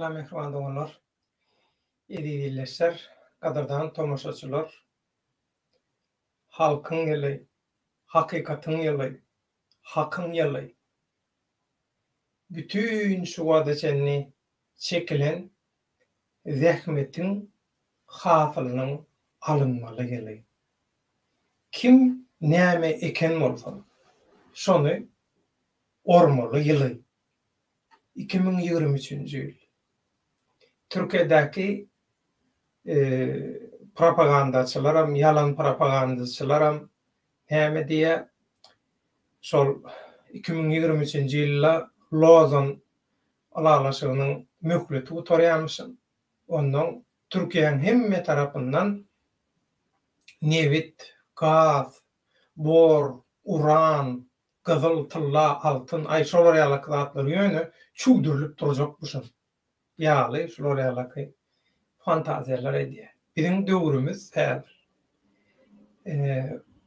Salam mähriban doganlar, eziz ildeşler, gadyrdan tomaşaçylar. Halkyň ýyly, hakykatyň ýyly, hakyň ýyly. Bütin şu wagta çenli çekilen zähmetiň hasylynyň alynmaly ýyly. Kim näme eken bolsa, şony ormaly ýyly. 2023-nji ýyl. Türkiýedäki propagandaçylaram, ýalan propagandaçylaram näme diýýär? Şol 2023-nji ýylda Lozan ylalaşygynyň möhleti gutarýarmyşyn. Onnoň Türkiýäň hemme tarapyndan nebit, gaz, bor, uran, gyzyl, tylla, altyn, aý şolar ýalaky zatlar ýöne çüwdürilip durjakmyşyn ýaly şular ýalaky fantaziýalar edýär. Biziň döwrümiz häzir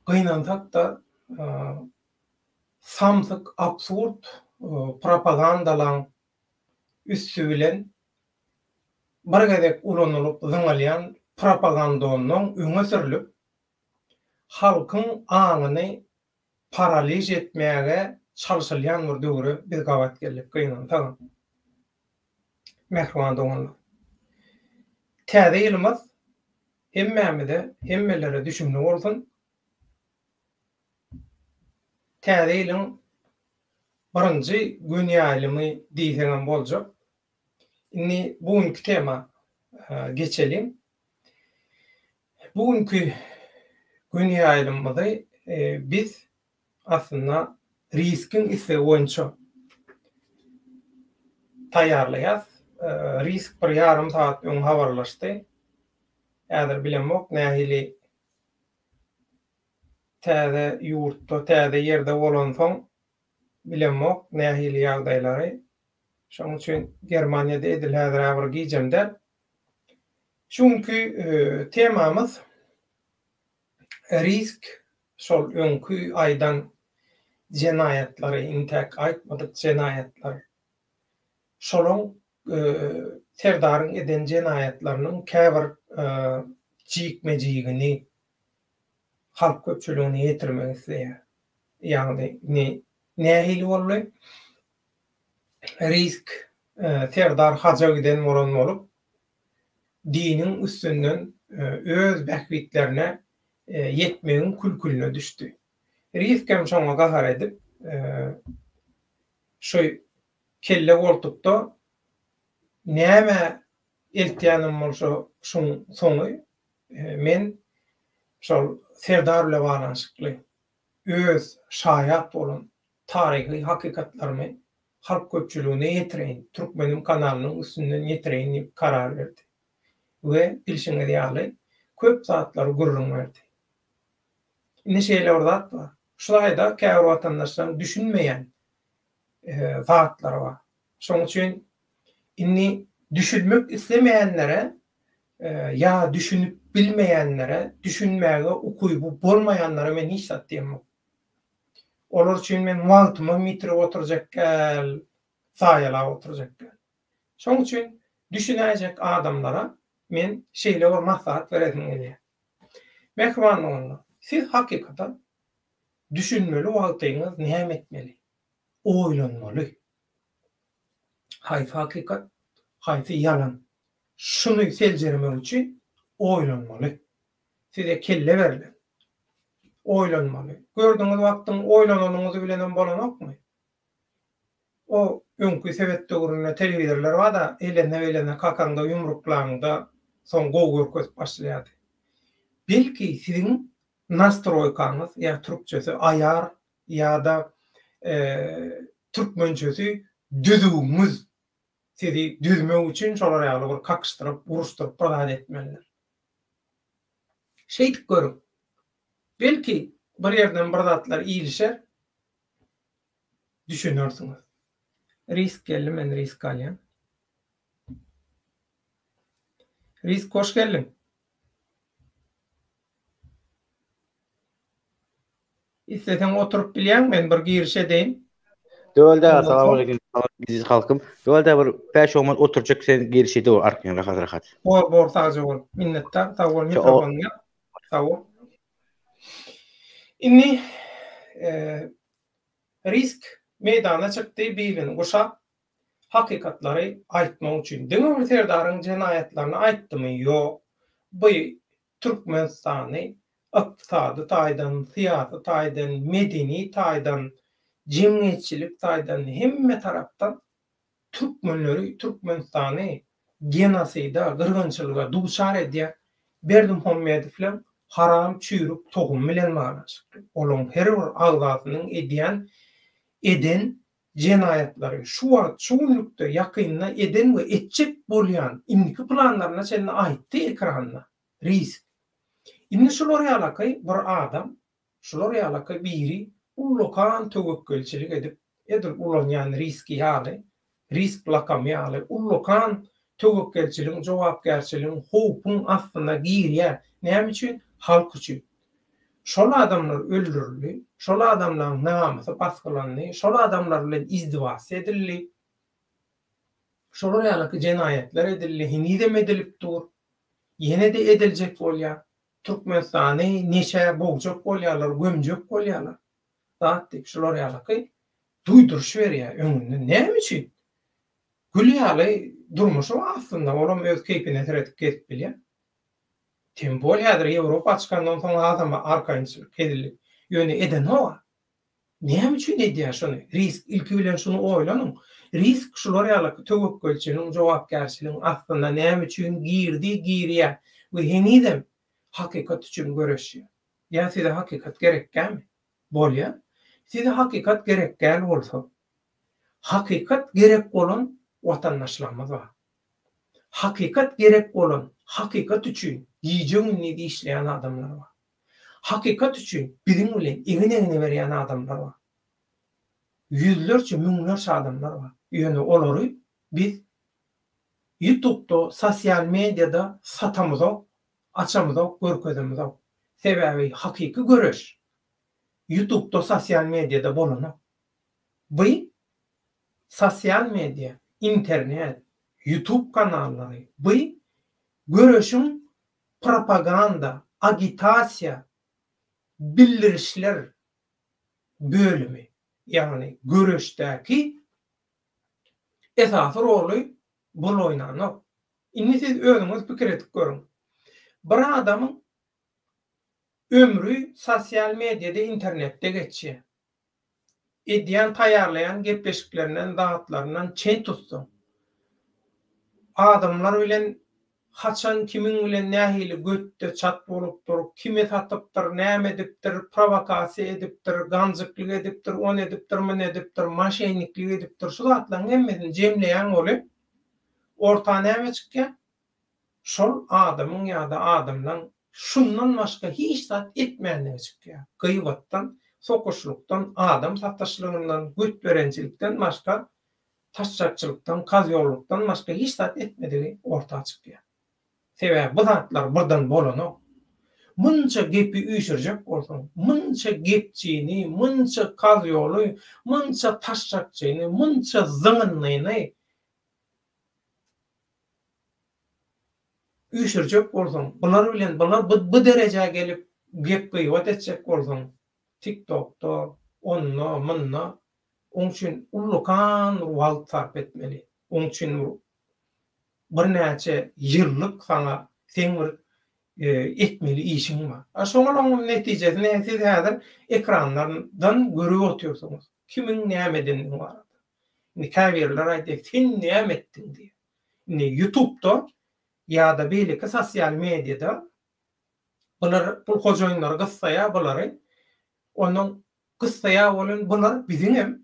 gynansak-da samsyk absurd propagandalaň üsti bilen bir gezek ulanylyp zyňylýan propagandondan öňe sürlüp, halkyň aňyny paraliž etmäge çalşylýan bir döwre biz gabat geldik, gynansagam. Mähriban doganlar! Täze ýylymyz hemmämize, hemmelere düşümli bolsun! Täze ýylyň birinji gün ýaýlymy diýseňem boljak. Indi bu günki tema geçeliň. Bu günki gün ýaýlymymyzy biz aslynda riskiň islegi boýunça taýýarlaýas. Risk bir ýarym sagat öň habarlaşdy. Häzir bilemok nähili täze ýurtda, täze ýerde bolansoň bilemok nähili ýagdaýlary. Şonuň üçin Germaniýada edil häzir-ä bir gijem däl. Şu günki temamyz risk, şol öňki aýdan jenaýatlary, intäk aýtmadyk jenaýatlar. Şolaň Serdaryň eden jenaýatlarynyň käbir jikme-jigini halk köpçüligine ýetirmek isleýär. Ýagny indi nähili boldy? Risk Serdar haja giden bolan bolup, diniň üstünden öz bähbitlerine ýetmegiň külküline düşdi. Risk hem şoňa gahar edip, şu kelle goltukda nämä eltýänem bolsa şuň soňy men şol Serdar bile baglanyşykly öz şaýat bolan taryhy hakykatlarymy halk köpçüligine ýetireýin, Türkmenim kanalynyň üstünden ýetireýin diýip karar berdi. We bilşiňiz ýaly, köp zatlary gürrüň berdi. Indi şeýle bir zat bar. Şu taýda käbir watandaşlaryň düşünmeýän zatlary bar. Şonuň üçin indi düşünmek islemeýänlere ýa düşünip bilmeýänlere, düşünmäge ukyby bolmaýanlara men hiç zat diýemok. Olar üçin men wagtymam ýitirip oturjak däl, zaýalap oturjak däl. Şonuň üçin düşünäýjek adamlara men şeýle bir maslahat beresim gelýär. Mähriban doganlar, siz hakykata düşünmeli wagtyňyz näme etmeli? Oýlanmaly. Haýsy hakykat, haýsy ýalan? Şuny seljermek üçin oýlanmaly. Size kelle berlen. Oýlanmaly. Gördüňiz wagtyň oýlananyňyzy bilenem bolanokmy? O öňki sowet döwründe telewizorlar barda elene-belene kakaňda ýumruklaňda soň gowy görkezip başlaýardy. Belki siziň nastroýkaňyz ýa türkçesi aýar ýa-da türkmençesi düzüwiňiz sizi düzmek üçin şolar ýaly bir kakyşdyryp, uruşdyryp bir zat etmelidir. Şeýdip görüň. Belki bir ýerden bir zatlar ilişer, düşünersiňiz. Risk geldi, men risk alýan. Risk hoş geldiň. Isleseň oturyp bilýäň, men bir giriş edeýin. Döwelde salam aleyküm eziz halkym. Döwelde bir 5-10 minut oturjak sen gelişi dur arkaýyn rahat rahat. Bor bor sagja bol. Minnetdar sag bol mikrofonyňy ýap. Sag bol. Indi risk meýdana çykdy bilini guşap hakykatlary aýtmak üçin. Diňe bir Serdaryň jenaýatlaryny aýtdymy? Ýok. Bu Türkmenistany ykdysady taýdan, syýasy taýdan, medeni taýdan, jemgyýetçilik taýdan hemme tarapdan türkmenleri, Türkmenistany genosida, gyrgynçylyga duçar edýän Berdimuhamedowlaň haram çüýrük tohumy bilen baglanyşykly. Olaň her bir agzasynyň edýän, eden jenaýatlary, şu wagt, şu günlükde, ýakynda eden we etjek bolýan indiki planlaryna çenli aýtdy ekranda. Risk. Indi şular ýalaky bir adam, şular ýalaky biri ullakan töwekgelçilik edip, edil ulanýan riski ýaly, risk lakamy ýaly ullakan töwekgelçiligiň, jogapkärçiligiň, howpuň astyna girýär. Näme üçin? Halk üçin. Şol adamlar öldürildi, şol adamlaryň namysy basgylandy, şol adamlar bilen izdiwasiýa edildi. Şolar ýalyky jenaýatlar edildi, henizem edilip dur. Ýene-de ediljek bolýar. Türkmenistany neşä bogjak bolýarlar, gömjek bolýarlar. Zat diýip, şular ýalyky duýduryş berýär öňünden. Näme üçin? Gül ýaly durmuşy bar aslynda, olam öz keýpine seredip gezip bilýär. Tem bol häzir Ýewropa çykandan soň hasam arkaýynçylyk, hezillik. Ýöne edenok-a. Näme üçin edýär şuny? Risk, ilki bilen şuny oýlanyň. Risk şular ýaly töwekgelçiligiň, jogapkärçiligiň astynda näme üçin girdi, girýär we henizem hakykat üçin göreşýär. Ýa size hakykat gerekkämi? Bolýa. Size hakykat gerek däl bolsa, hakykat gerek bolan watandaşlarymyz bar. Hakykat gerek bolan, hakykat üçin gije-gündiz işleýän adamlar bar. Hakykat üçin biziň bilen egin-egne berýän adamlar bar. Ýüzlerçe, müňlerçe adamlar bar. Ýöne olary biz ýutubda, sosial mediada satamyzok, açamyzok, görkezemizok. Sebäbi hakyky göreş ýutubda, sosial mediada bolanok. Bu sosial media, internet, ýutub kanallary bu göreşiň propaganda, agitasiýa, bildirişler bölümi, ýagny göreşdäki esasy roly bul oýnanok. Indi siz özüňiz pikir edip görüň. Bir adamyň ömri sosial mediada, internetde geçýär. Edýän taýýarlaýan gepleşiklerinden zatlaryndan çen tutsaň. Adamlar bilen haçan kimiň bilen nähili götde çat bolupdyr, kimi satypdyr, näme edipdir, prowokasiýa edipdir, ganjyklyk edipdir, ony edipdir, muny edipdir, moşenniklik edipdir, şu zatlaryň hemmesini jemleýäň welin, orta näme çykýar? Şol adamyň ýa-da adamlaň şundan başga hiç zat etmänligi çykýar. Gybatdan, sokuşlykdan, adam satyşlygyndan, götberençilikden başga, taşşakçylykdan, kazýollykdan başga hiç zat etmedigi orta çykýar. Sebäbi bu zatlar birden bolanok. Munça gepi üýşürjek bolsaň, munça gepçini, munça kazýoly, munça taşşakçyny, munça zyňyndyny Üýşürjek bolsaň, bular bilen bular bu bu derejä gelip gep-gybat etjek bolsaň, TikTokda, onda, munda, oň üçin ullakan bir wagt sarp etmeli. Oň üçin bir birnäçe ýyllyk saňa seň bir etmeli işiň bar. A şoňalaň netijesini siz häzir ekranlardan görüp otyrsyňyz. Kimiň näme edendigi barada. Indi käbirler aýdýar, sen näme etdiň diýip. Indi ýutubda ýa-da beýleki sosial mediada bular pul hojaýynlary gyssaýar bulary. Ondan gyssaýar welin bular biziňem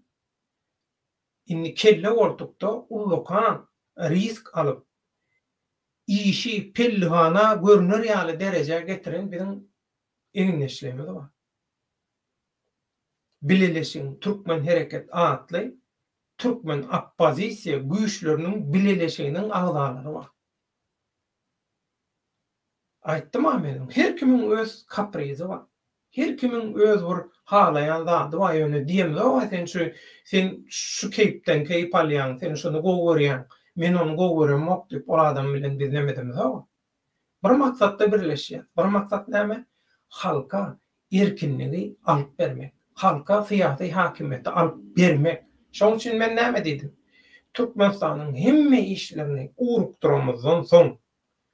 indi kelle goltukda ullakan risk alyp işi pellihana görner ýaly derejä getiren biziň egindeşlerimiz bar. Bileleşigiň Türkmen Hereket atly türkmen oppozisiýa güýçleriniň bileleşiginiň agzalary bar. Aýtdym-a meniň, her kimiň öz kaprizi bar. Her kimiň öz bir halaýan zady bar ýöne diýemzog-a sen şu sen şu keýpden keýp alýaň, sen şuny gowy görýäň, men ony gowy göremok diýip ol adam bilen biz neme edemizog-a. Bir maksatda birleşýäs. Bir maksat näme? Halka erkinligi alyp bermek. Halka syýasy hakimiýeti alyp bermek. Şoň üçin men näme diýdim? Türkmenistanyň hemme işlerini ugrukdyramyzdan soň,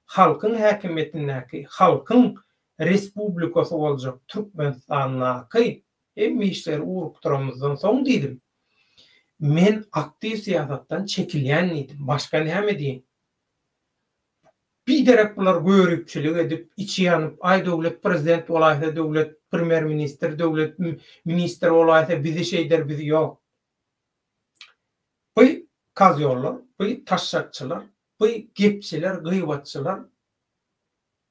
halkyň häkimiýetindäki, halkyň respublikasy boljak Türkmenistandaky hemme işleri ugrukdyramyzdan soň diýdim, men aktiw syýasatdan çekilýän diýdim. Başga näme diýeýin? Biderek bular göripçilik edip, içi ýanyp, aý Döwlet prezident bolaýsa, Döwlet premýer ministr, Döwlet ministr bolaýsa bizi şeýder, bizi ýok. Bu kozýollar, bu taşşakçylar, bu gepçiler, gybatçylar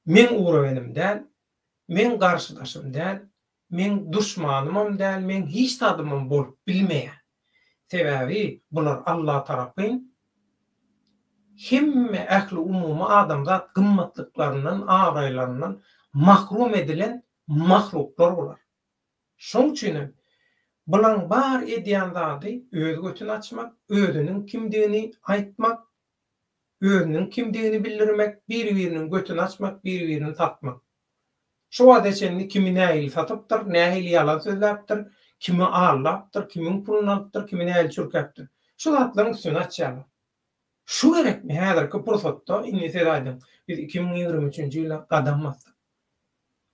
meň ugrawenim däl, meň garşydaşym däl, meň duşmanymam däl, meň hiç zadymam bolup bilmeýär. Sebäbi bular Alla tarapyn hemme ähli umumy adamzat gymmatlyklaryndan, abraýlaryndan mahrum edilen mahluklar bular. Şoň üçinem bulaň bar edýän zady öz götüni açmak, özüniň kimdigini aýtmak, özüniň kimdigini bildirmek, biri-biriniň götüni açmak, biri-birini satmak. Şu wagta çenli kimi nähili satypdyr, nähili ýalan sözläpdir, kimi aldapdyr, kimiň puluny alypdyr, kimi nähili çürkäpdir. Şu zatlaryň üstüni açýarlar. Şu gerekmi häzirki pursatda, indi siz aýdyň, biz 2023-nji ýyla gadam basdyk.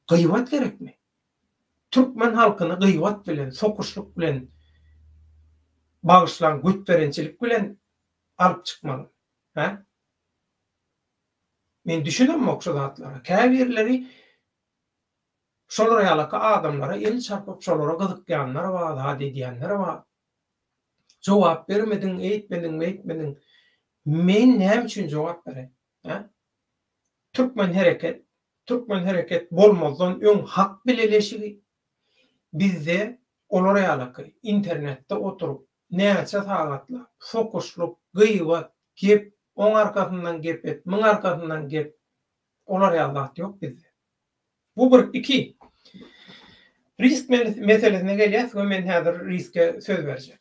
Gybat gerekmi? Türkmen halkyny gybat bilen, sokuşlyk bilen, bagyşlaň götberençilik bilen alyp çykmalymy? Hä? Men düşünemok şu zatlara. Käbirleri şolar ýalaky adamlara el çarpyp şolara gyzykýanlar bar, zat edýänler bar. Jogap bermediň, eýtmediň, beýtmediň. Men näme üçin jogap bereýin? Hä? Türkmen hereket, Türkmen hereket bolmazdan öň hak bileleşigi bizde olar ýalaky internetde oturyp näçe sagatlap sokuşlyk, gybat, gep, oň arkasyndan gep et, muň arkasyndan gep, olar ýaly zat ýok bizde. Bu bir, iki, risk meselesine gelýäs we men häzir riske söz berjek.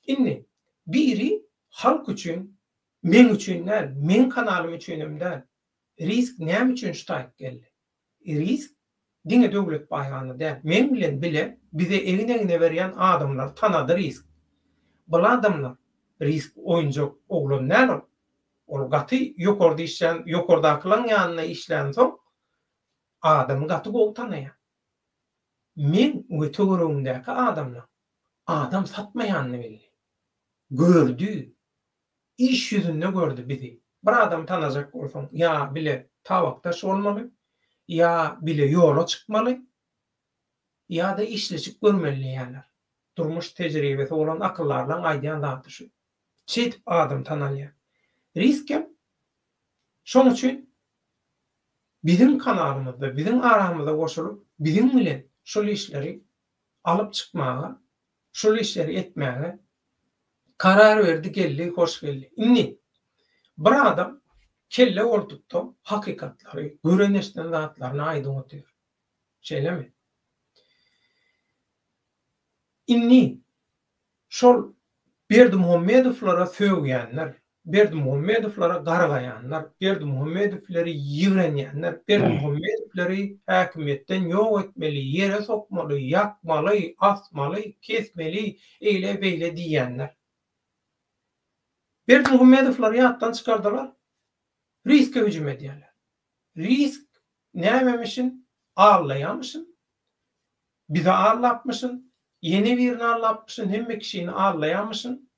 Indi, biri halk üçin, meň üçin däl, meň kanalym üçinem däl, risk näme üçin şu taýyk geldi? Risk diňe Döwlet Baýhany däl, meň bilen bile bize egin-egne berýän adamlary tanady Risk. Bul adamlar Risk oýunjak oglan däl ol. Ol gaty ýokarda işlän, ýokardakylaň ýanynda işlänsoň adamy gaty gowy tanaýar. Meň we töweregimdäki adamlaň adam satmaýanyny bildi. Gördi. Iş ýüzünde gördi bizi. Bir adamy tanajak bolsaň, ýa bile tabakdaş bolmaly, ýa bile ýola çykmaly, ýa-da işleşip görmeli diýýärler. Durmuş tejribesi bolan akyldarlaň aýdýan zady şu. Şeýdip adam tanalýar. Riskem şoň üçin biziň kanalymyzda, biziň aramyza goşulyp, biziň bilen şol işleri alyp çykmaga, şol işleri etmäge karar berdi, geldi, hoş geldi. Indi bir adam kelle goltukda hakykatlary, gören-eşiden zatlaryny aýdyp otyr. Şeýlemi? Indi şol Berdimuhamedowlara sögýänler, Berdimuhamedowlara gargaýanlar, Berdimuhamedowleri ýigrenýänler, Berdimuhamedowleri häkimiýetden ýok etmeli, ýere sokmaly, ýakmaly, asmaly, kesmeli, eýle-beýle diýýänler. Berdimuhamedowlary ýatdan çykardylar, riske hüjüm edýärler. Risk nämemişin, aldaýamyşyn, bizi aldapmyşyn, ýene birini aldapmyşyn, hemme kişini aldaýamyşyn.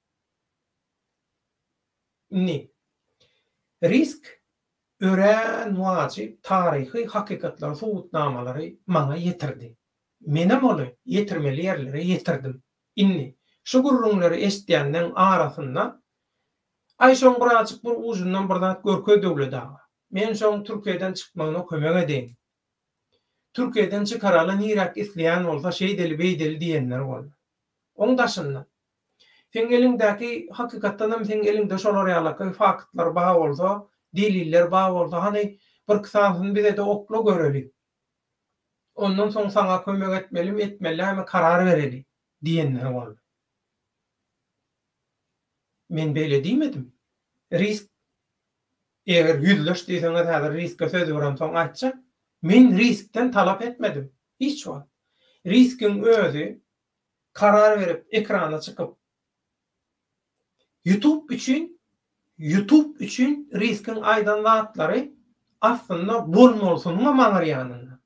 Indi, risk örän wajyp taryhy hakykatlary, subutnamalary maňa ýetirdi. Menem ony ýetirmeli ýerlere ýetirdim. Indi, şu gürrüňleri eşidýänleň arasynda, Aý, şoň birazjyk bir ujundan bir zat görkez Döwlet aga. Men şoň Türkiýeden çykmagyna kömek edeýin. Türkiýeden çykaraly niräk isleýän bolsa şeýdeli beýdeli diýenler boldy. Oň daşynda, seň eliňdäki, hakykatdanam seň eliňde şolar ýalaky faktlar bar bolsa, deliller bar bolsa, hany birki sanysyny bize-de okla göreli. Ondan soň saňa kömek etmelimi, etmeli dälmi karar bereli diýenler boldy. Men beýle diýmedim. Risk eger ýüzleş diýseňiz häzir riske söz beremsoň aýtjak. Men riskden talap etmedim. Hiç wagt. Riskiň özi karar berip ekrana çykyp Youtube üçin Youtube üçin riskiň aýdan zatlary aslynda bolmalysynyňam aňyr ýanynda.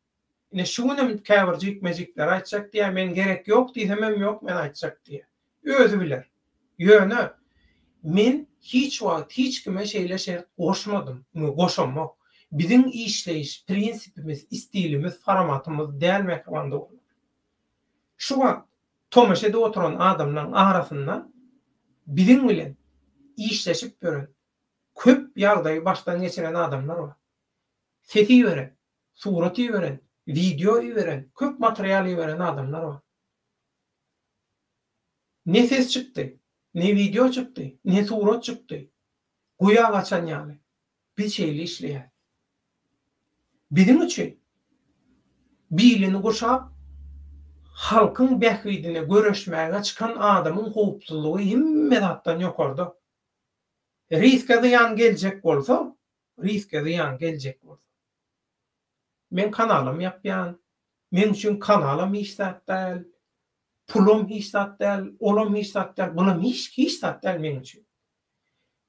Ine şu günem käbir jikme-jikleri aýtjak diýýär, men gerek ýok diýsemem ýok men aýtjak diýýär. Özi biler. Ýöne men hiç wagt hiç kime şeýle şert goşmadym we goşamok. Biziň işleýiş prinsipimiz, stilimiz, formatymyz däl mähriban doganlar. Şu wagt tomaşa edip oturan adamlaň arasynda biziň bilen işleşip ýören, köp ýagdaýy başdan geçiren adamlar bar. Ses iberen, surat iberen, wideo iberen, köp material iberen adamlar bar. Ne ses çykdy, ne wideo çykdy, ne surat çykdy. Guýa gaçan ýaly. Biz şeýle işleýäris. Biziň üçin bilini guşap, halkyň bähbidine göreşmäge çykan adamyň howpsuzlygy hemme zatdan ýokarda. Riske zyýan geljek bolsa, riske zyýan geljek bolsa. Men kanalam ýapýan. Meň üçin kanalam hiç zat däl. Pulam hiç zat däl, olam hiç zat däl, bulam hiç hiç zat däl meň üçin.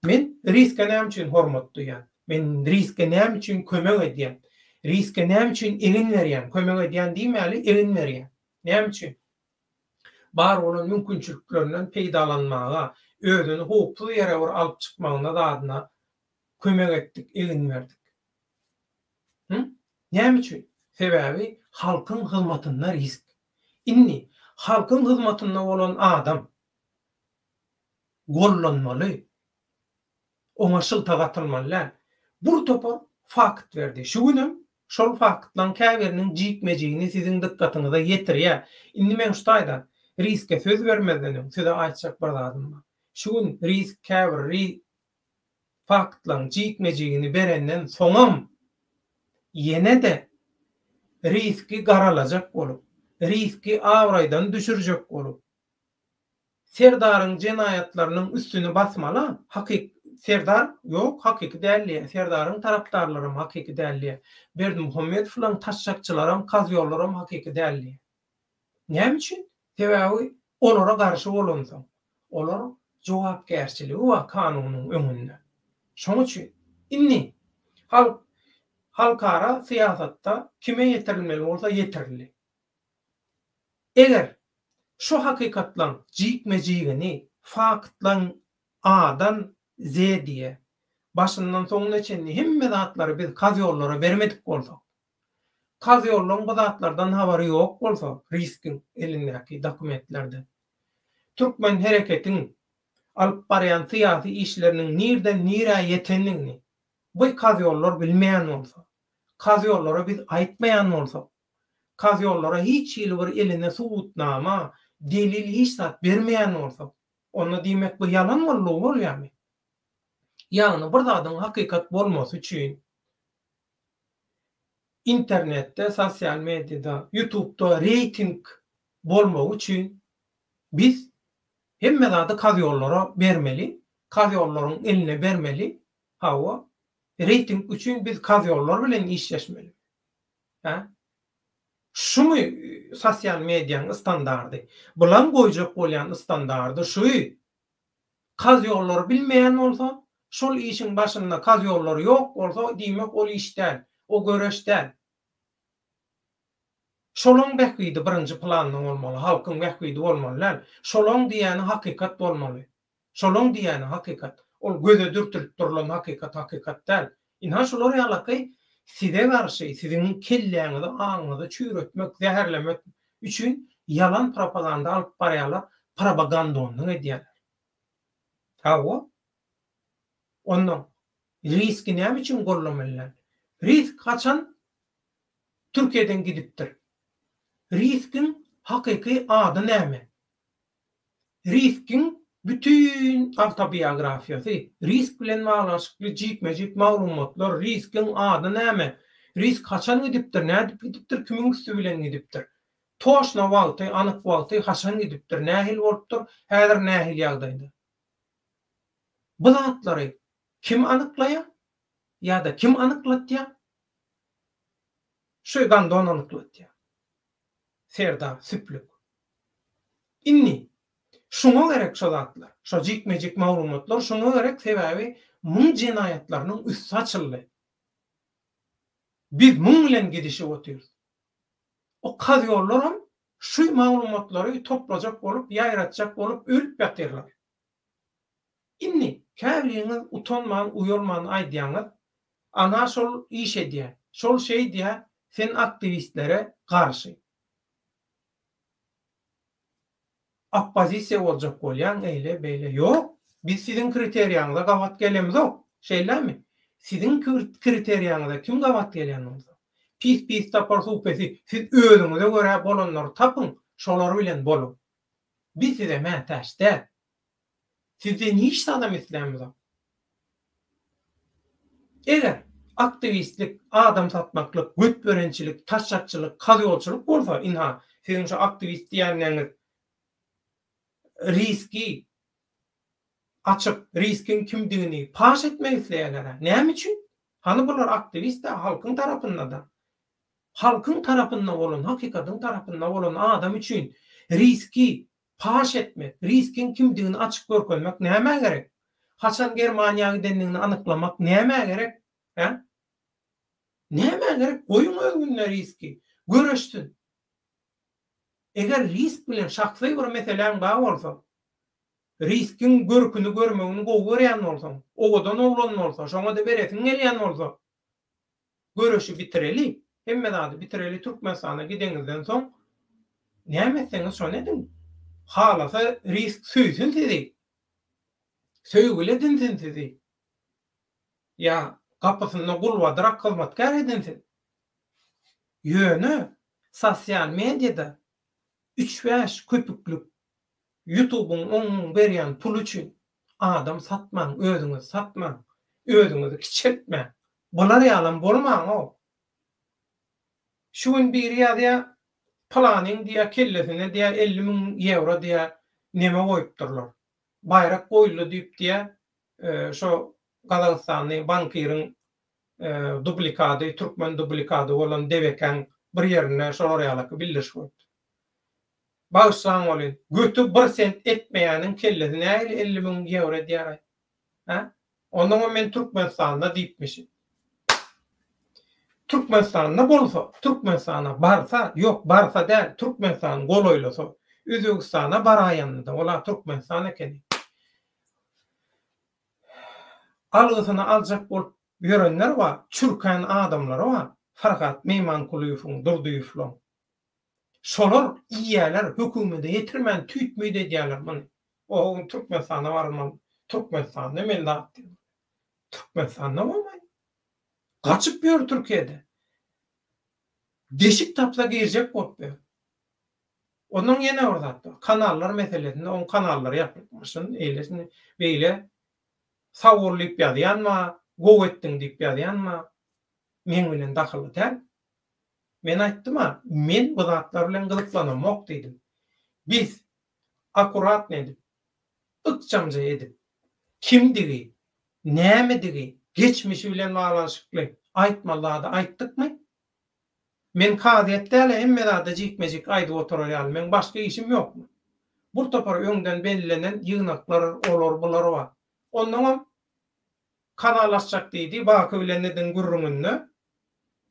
Men riske näme üçin hormat duýýan? Men riske näme üçin kömek edýän? Riske näme üçin egin berýän? Kömek edýän diýmäli, egin berýän. Näme üçin? Bar bolan mümkinçiliklerinden peýdalanmaga, özüni howpsuz ýere bir alyp çykmagyna zadyna kömek etdik, egin berdik. Hü? Näme üçin? Sebäbi halkyň hyzmatynda risk. Indi halkyň hyzmatynda bolan adam gollanmaly. Oňa şylta gatylmaly däl. Bir topar fakt berdi. Şu günem şol faktlaryň käbiriniň jikme-jigini siziň dykgatyňyza ýetirýär. Indi men şu taýdan riske söz bermezden öň size aýtjak bir zadym bar. Şu gün risk käbir faktlaryň jikme-jigini berenden soňam ýene-de riski garalajak bolup, riski abraýdan düşürjek bolup, Serdaryň jenaýatlarynyň üstüni basmala, hakyk Serdar ýok hakyky däl diýýär, Serdaryň tarapdarlaram hakyky däl diýýär, Berdimuhamedowlaň taşşakçylaram, kazýollaram hakyky däl diýýär. Näme üçin? Sebäbi olara garşy bolansoň. Olar jogapkärçiligi bar kanunyň öňünde. Şoň üçin indi halk halkara syýasatda kime ýetirilmeli bolsa ýetirildi. Eger şu hakykatlaň jikme-jigini faktlaň A-dan Z-diýe, başyndan soňuna çenli hemme zatlary biz kazýollara bermedik bolsak, kazýollaň bu zatlardan habary ýok bolsa, riskiň elindäki dokumentlerden, türkmen hereketiň alyp barýan syýasy işleriniň nirden nirä ýetendigini bu kazýollar bilmeýän bolsa, kazýollara biz aýtmaýan bolsak, Kazýollara hiç hili bir eline subutnama, delil hiç zat bermeýän bolsak, onda diýmek bu ýalan boldugy bolýarmy? Ýagny bir zadyň hakykat bolmasy üçin internetde, sosial mediada, ýutubda reýting bolmagy üçin biz hemme zady kazýollara bermeli, kazýollaryň eline bermeli, hawa, reýting üçin biz kazýollar bilen işleşmeli. Hä? Şumy sosial mediaň ystandardy? Bulam goýjak bolýan ystandardy şu. Kazýollary bilmeýän bolsa, şol işiň başynda kazýollar ýok bolsa, diýmek ol iş däl, o göreş däl. Şolaň bähbidi birinji planda bolmaly, halkyň bähbidi bolmaly däl. Şolaň diýýäni hakykat bolmaly. Şolaň diýýäni hakykat. Ol göze dürtülip durulan hakykat hakykat däl. Ynha şular ýalaky size garşy siziň kelläňizi aňyňyzy çüýretmek, zäherlemek üçin ýalan propaganda alyp barýarlar, propagandonlyk edýärler. Hawa. Onda riski näme üçin gollamaly däl? Risk haçan Türkiýeden gidipdir? Riskiň hakyky ady näme? Riskiň bütin awtobiografiýasy, risk bilen baglanyşykly jikme-jik maglumatlar, riskiň ady näme? Risk haçan gidipdir, nädip gidipdir, kimiň üsti bilen gidipdir? Toçno wagty, anyk wagty haçan gidipdir, nähili bolupdyr, häzir nähili ýagdaýda? Bu zatlary kim anyklaýar ýa-da kim anyklatýar? Şu gandon anyklatýar. Serdar süplük. Indi şuňa gerek şo zatlar. Şo jikme-jik maglumatlar şuňa gerek, sebäbi muň jenaýatlarynyň üsti açyldy. Biz muň bilen gidişip otyrys. O kazýollaram şu maglumatlary toplajak bolup, ýaýratjak bolup ölüp ýatyrlar. Indi käbiriňiz utanman, uýalman aýdýaňyz, ana şol iş edýär, şol şeýdýär, sen aktiwistlere garşy. Oppozisiýa boljak bolýaň eýle beýle. Ýok, biz siziň kriteriýaňyza gabat gelemzok. Şeýlemi? Siziň kriteriýaňyza kim gabat gelýän bolsa. Pis pis tapar suw pesi, siz özüňize görä bolanlary tapyň, şolar bilen boluň. Biz size mätäç däl. Sizden hiç zadam islämizok. Eger aktiwistlik, adam satmaklyk, götberençilik, taşşakçylyk, kazýolçylyk bolsa, ynha, siziň şu aktiwist diýýänleriňiz riski açyp, riskiň kimdigini paş etmek isleýärler-ä. Näme üçin? Hany bular aktiwist-ä, halkyň tarapynda-da. Halkyň tarapynda bolan, hakykatyň tarapynda bolan adam üçin riski paş etmek, riskiň kimdigini açyp görkezmek nämä gerek? Haçan Germaniýa gidendigini anyklamak nämä gerek? Hä? Nämä gerek? Goýuň öz gününe riski. Göreşsin. Eger risk bilen şahsy bir meseläň bar bolsa, riskiň görküni görmegini gowy görýän bolsaň, owadan oglan bolsa, şoňa-da beresiň gelýän bolsa, Göreşi bitireli, hemme zady bitireli Türkmenistana gideňizden soň näme etseňiz şony ediň. Halasa risk söýsün sizi. Söýgüli edinsin sizi. Ýa gapysynda gulbadyrak hyzmatkär edinsin. Ýöne sosial mediada üç-bäş köpüklik Ýutubyň oň berýän puly üçin adam satmaň özüňizi satmaň özüňizi kiçeltmäň bular ýalam bolmaňow şu gün biri ýazýa pylanyň diýýä kellesine diýýä 50 müň ýewro diýýä neme goýupdyrlar baýrak goýuldy diýip diýýä şo gazagystanly bankiriň dublikady türkmen dublikady bolan debekäň bir ýerinde şolar ýalaky bildiriş goýupdyr. Bagyşlaň welin, göti bir sent etmeýäniň kellesi nähili 50 müň ýewro edýäraý? Hä? Onnoňam men Türkmenistanda diýipmişin. Türkmenistanda bolsa, Türkmenistana barsa, ýok, barsa däl, Türkmenistan golaýlasa, Özbegistana baraýanda-da, ol-a Türkmenistan ekeni. Algysyny aljak bolup ýörenler bar, çürkän adamlary bar, Farhat Meýmankulyýewiň, Durdyýewlaň. Şolar iýýäler hökümede ýetirmän tüýt-müýt edýäler muny. O Türkmenistana barmaly. Türkmenistanda men zat diýip. Türkmenistanda bolmaý. Gaçyp ýör Türkiýede. Deşik tapsa girjek bolup ýör. Ondan ýene bir zat bar. Kanallar meselesinde oň kanallary ýapylmasyn, eýlesin, beýle. Sag bol diýip ýazýan bar, gowy etdiň diýip ýazýan bar. Meň bilen dahylly däl. Men aýtdym-a, men bu zatlar bilen gyzyklanamok diýdim. Biz akkuratny edip, ykjamja edip, kimdigi, nämedigi, geçmişi bilen baglanyşykly aýtmaly zady aýtdykmy? Men kazyýet däl-ä hemme zady jikme-jik aýdyp oturar ýaly, meň başga işim ýokmy? Bir topar öňden bellenen ýygnaklar, olar, bular bar. Onnoňam kanal açjak diýdi, Baky bilen eden gürrüňinde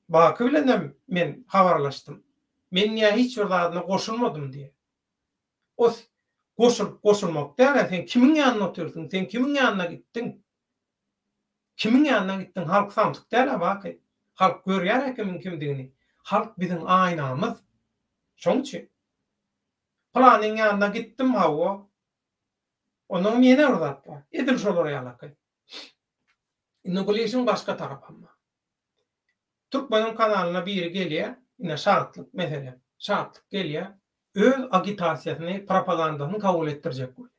Baky bilenem men habarlaşdym. Men diýýär hiç bir zadyna goşulmadym diýýär. O goşulyp goşulmak däl-ä sen kimiň ýanynda otyrsyň, sen kimiň ýanyna gitdiň? Kimiň ýanyna gitdiň? Halk samsyk däl-ä Baky. Halk görýär-ä kimiň kimdigini. Halk biziň aýnamyz. Şoň üçin. Pylanyň ýanyna gitdim hawa. Onnoňam ýene bir zat bar. Edil şolar ýalaky. Indi bul işiň başga tarapam bar. Türkmeniň kanalyna biri gelýär, ine Şatlyk meselem. Şatlyk gelýär, öz agitasiýasyny, propagandasyny kabul etdirjek bolýar.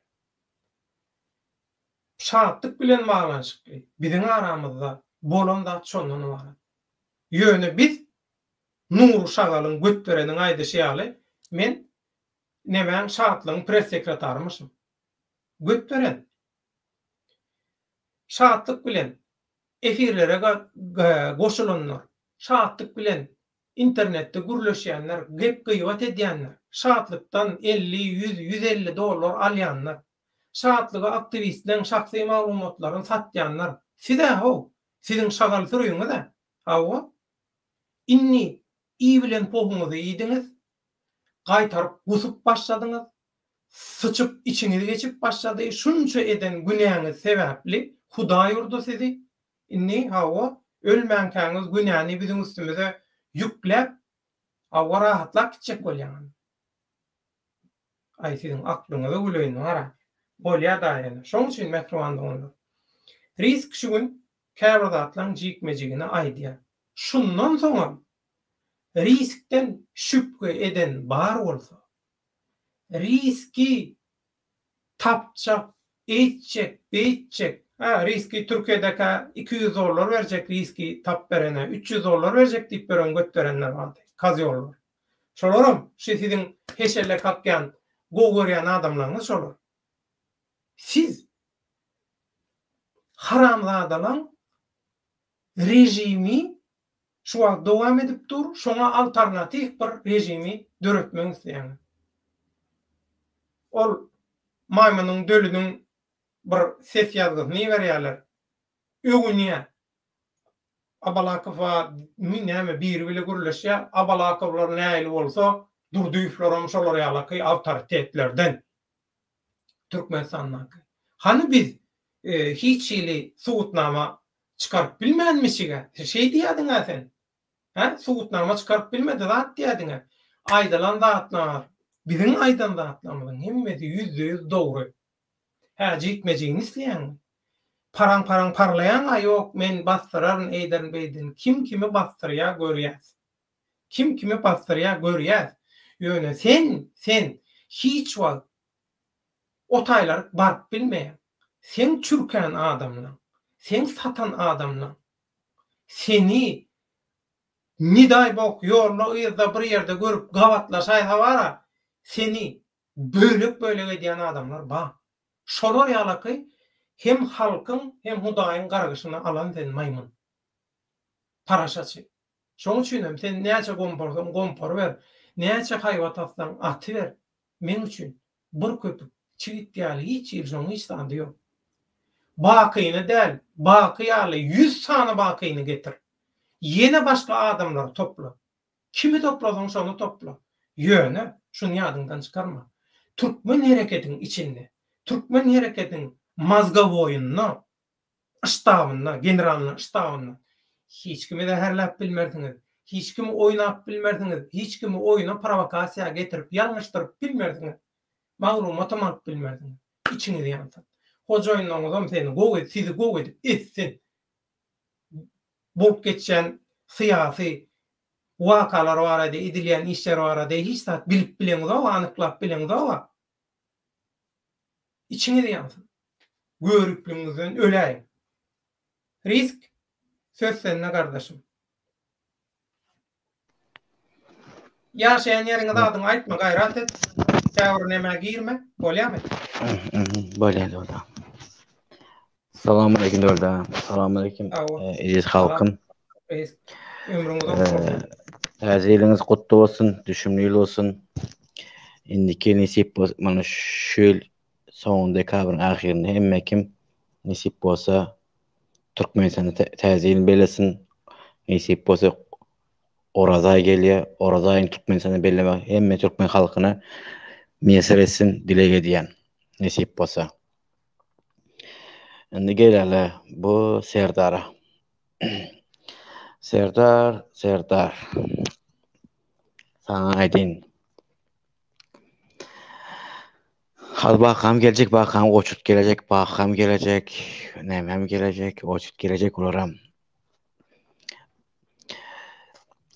Şatlyk bilen baglanyşykly biziň aramyzda bolan zat şondan ybarat. Ýöne biz Nury Şagalyň götbereniň aýdyşy ýaly men nemäň Şatlygyň press sekretarymyşym. Götberen. Şatlyk bilen efirlere goşulanlar, Şatlyk bilen internetde gürleşýänler, gep-gybat edýänler, Şatlykdan 50, 100, 150 dollar alýanlar, Şatlyga aktiwistleň şahsy maglumatlaryny satýanlar siz-ä how, siziň şagal sürüňiz-ä, hawa. Indi i bilen pohuňyzy iýdiňiz, gaýtaryp gusup başladyňyz, syçyp içiňiz geçip başlady, şunça eden günäňiz sebäpli Hudaý urdy sizi, indi, hawa, ölmänkäňiz günäni biziň üstümize ýükläp, hawa, rahatlap gitjek bolýaňyz. Aý siziň aklyňyza güleýin wara. Bolýa daýy ene. Şoň üçin mähriban doganlar. Risk şu gün käbir zatlaň jikme-jigini aýdýa. Şundan soňam riskden şübhe eden bar bolsa, riski tapjak, eýtjek, beýtjek, hä riski Türkiýedekä 200 dollar berjek riski tap berene, 300 dollar berjek diýip ýören götberenler bardy, kozýollar. Şolaram şu siziň heşelle kakýan, gowy görýän adamlaryňyz şolar. Siz haramzadalaň režimi şu wagt dowam edip dur, şoňa altarnatiw bir režimi döretmek isleýäňiz. Ol maýmynyň dölüniň bir ses ýazgysyny iberýärler. Öwünýär. Abalakowa näme biri bile gürleşýär. Abalakowlar nähili bolsa, Durdyýewlerem şolar ýalaky awtoritetlerden. Türkmenistandaky. Hany biz hiç hili subutnama çykaryp bilmänmişig-ä? Şeý diýýädiň-ä sen. Hä? Subutnama çykaryp bilmedi zat diýýädiň-ä. Aýdylan zatlar, biziň aýdan zatlarymyzyň hemmesi ýüzde-ýüz dogry. Hä, jikme-jigini isleýäňmi? Paraň-paraň parlaýaň-a, ýok, men basdyraryn, eýderin, beýderin. Kim kimi basdyrýar, görýäs. Kim kimi basdyrýar, görýäs. Ýöne sen, sen hiç wagt o taýlaryk baryp bilmeýäň. Seň çürkän adamlaň, seň satan adamlaň seni ne daý bok ýolda-yzda bir ýerde görüp gabatlaşaýsa bar-a, seni bölek-bölek edýän adamlar bar. Şolar ýalaky hem halkyň, hem Hudaýyň gargyşyny alan sen maýmyn. Paraşaçy. Şoň üçinem sen näçe gomparsaň gomparyber, näçe haýbat atsaň atyber, meň üçin bir köpük çigit ýaly hiç hili şoň hiç zady ýok. Bakyny däl, Baky ýaly ýüz sany Bakyny getir. Ýene başga adamlary topla. Kimi toplasaň şony topla. Ýöne şuny ýadyňdan çykarma. Türkmen hereketiň içinde, türkmen hereketiň mozgowoýynda, ştabynda, generalnyň ştabynda hiç kimi zäherläp bilmersiňiz, hiç kimi oýnap bilmersiňiz, hiç kimi oýna prowokasiýa getirip ýalňyşdyryp bilmersiňiz. Maglumatam alyp bilmersiňiz. Içiňiz ýansyn. Hojaýynlaryňyzam seni gowy, sizi gowy edip etsin. Bolup geçýän syýasy wakalar barada, edilýän işler barada hiç zat bilip bileňzog-a, anyklap bileňzog-a. Içiňiz ýansyn. Görüpligiňizden öläýiň. Risk söz sende gardaşym. Ýaşaýan ýeriňi zadyňy aýtma gaýrat et. Käbir nämä girme. Bolýamy? Bolýar bolýar. Salam aleyküm Dörde. Salam aleyküm eziz halkym. Ömrüň uzak bolsun. Täze ýylyňyz gutly bolsun, düşümli ýyl bolsun. Indiki nesip bolsa, mana şu ýyl soň dekabryň ahyrynda hemme kim nesip bolsa Türkmenistanda täze ýylyny bellesin. Nesip bolsa Oraz aýy gelýär. Oraz aýyny Türkmenistanda bellemek hemme türkmen halkyna miýesser etsin dileg edýän. Nesip bolsa. Indi geleli bu Serdara. Serdar, Serdar. Saňa aýdyn. Hal bakam geljek, bakam goçut gelecek, bakam gelecek, nämem gelecek, goçut gelecek olaram.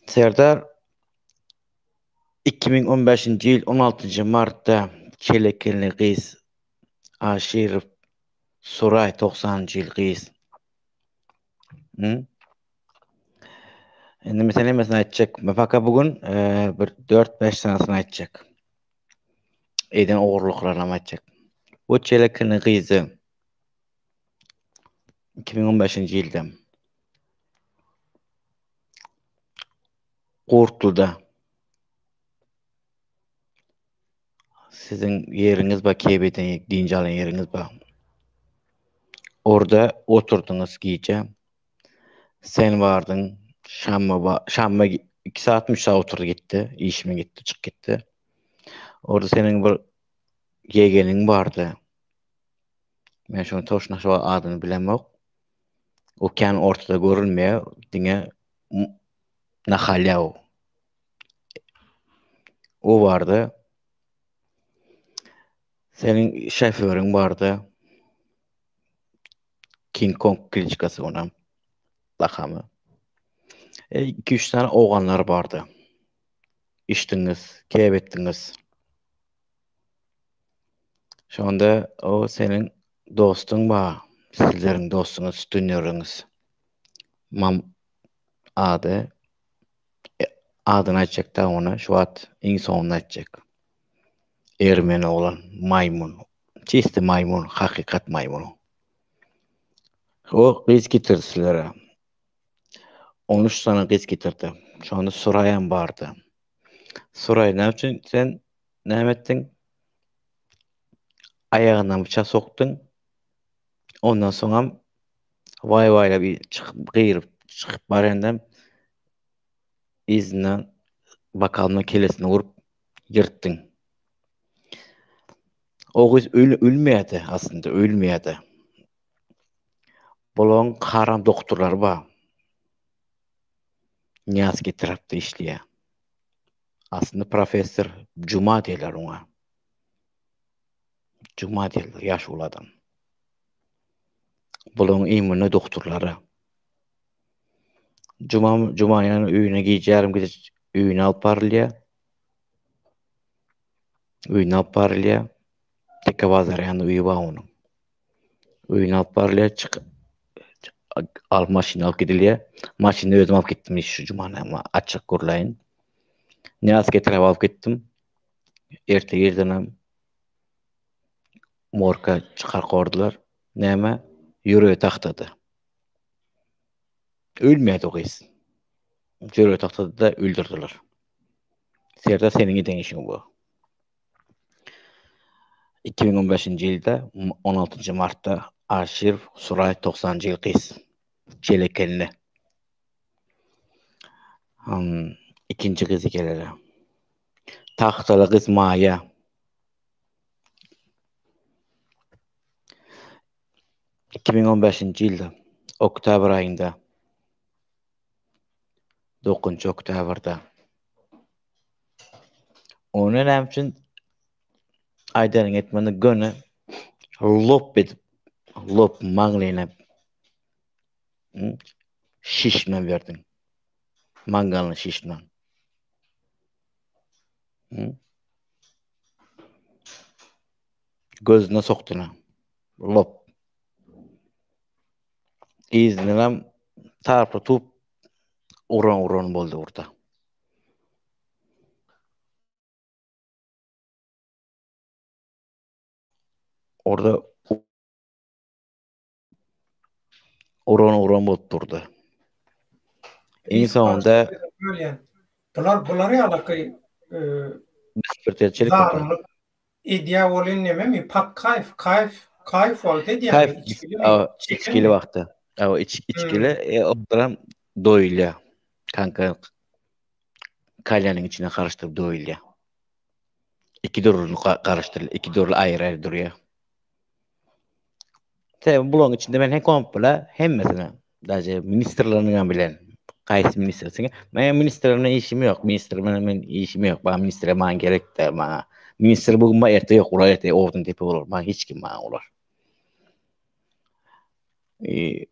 Serdar 2015-nji ýyl 16-njy martda Çelekenli gyz Aşyrow Suraý 90-njy ýyl gyz. Indi men sen hemmesini aýtjak. Men paka bu gün bir 4-5 sanysyny aýtjak. Eden ogurlyklaryny hem aýtjak. Bu Çelekini gyzy 2015-nji ýylda Gurtluda Siziň ýeriňiz bar, kebeden dynç alan ýeriňiz bar. Orda oturdyňyz gije. Sen bardyň, Şamma ba, Şamma 2 saat, 3 saat oturdy gitdi, işime gitdi, çyk gitdi. Orda seniň bir ýegeniň bardy. Men şonuň toşna şu adyny bilemok. O kän ortada görünmeýär, diňe nahalýa o. O bardy. Seniň şoföriň bardy. King Kong kliçkasy onam. Lakamy. E, 2-3 sany oganlar bardy. Içdiňiz, kep etdiňiz. Şonda o seniň dostuň bar. Sizleriň dostuňyz, sütünleriňiz. Mam ady Adyny aýtjak da ony şu wagt iň soňunda aýtjak. Ermeni oglan maýmyn. Çisti maýmyn, hakykat maýmyny. O gyz getirdi sizlere. 13 sany gyz getirdi. Şonda Suraýam bardy. Suraý näme üçin sen näme etdiň? Aýagyndan bıçak sokduň. Ondan soňam waý waýlap çykyp gygyryp çykyp barýandam yzyndan bokalyna kellesine urup ýyrtdyň. O gyz öl ölmeýärdi aslynda ölmeýärdi. Bularyň haram doktorlary bar. Nyýaz etrapda işleýär. Aslynda professor Juma diýerler oňa. Juma diýerler, ýaşuly adam. Bularyň iýmine doktorlara. Juma Juma ýany öýüne gije ýarym gije öýüne alyp barylýar. Öýüne alyp barylýar. Teke bazar ýanynda öýi bar onuň. Öýüne alyp barylýar, çyk alyp maşyny alyp gidilýär. Maşyny özüm alyp gitdim şu Jumany ama açyk gürläýin. Nyýaz getirip alyp gitdim. Erte irdenem morka çykar gordular. Näme? Ýüregi tagtady. Ölmedi o gyz. Ýüregi tagtady da öldürdiler. Serdar seniň eden işiň bu. 2015-nji ýylda 16-njy martda Aşyrow Suraý 90-njy ýyl gyz. Çelekenli. Hmm, ikinji gyzy geleli. Tagtaly gyz Maýa. 2015-nji ýylda oktyabr aýynda 9-njy oktýabrda Ony näme üçin aýdanyň etmeni göni lop edip lop maňlaýyna şişme berdiň. Mangalny şişme. Gözüne sokdyna. Lop. Yzyndanam tarpy tup uran uran boldy orada. Orada uran uran bolup durdy. Iň soňunda bular bular ýalaky zalymlyk edýä bolyn nememi pat kaýf kaýf kaýf wagt edýä içgili wagtda aw içgili e, oturam doýulýa kanka kalýanyň içine garyşdyryp doýulýa iki dürli garyşdyryl iki dürli aýry aýry durýa Sebäbi bularyň içinde men hem komple hemmesine daže ministrlerini hem bilen. Haýsy ministrsiň? Men ministr bilen işim ýok. Ministr bilen men işim ýok. Bana ministre maňa gerek däl maňa. Ministr bu gün bar, erte ýok. Ular erte owdun tepe bolar. Maňa hiç kim maňa olar. E,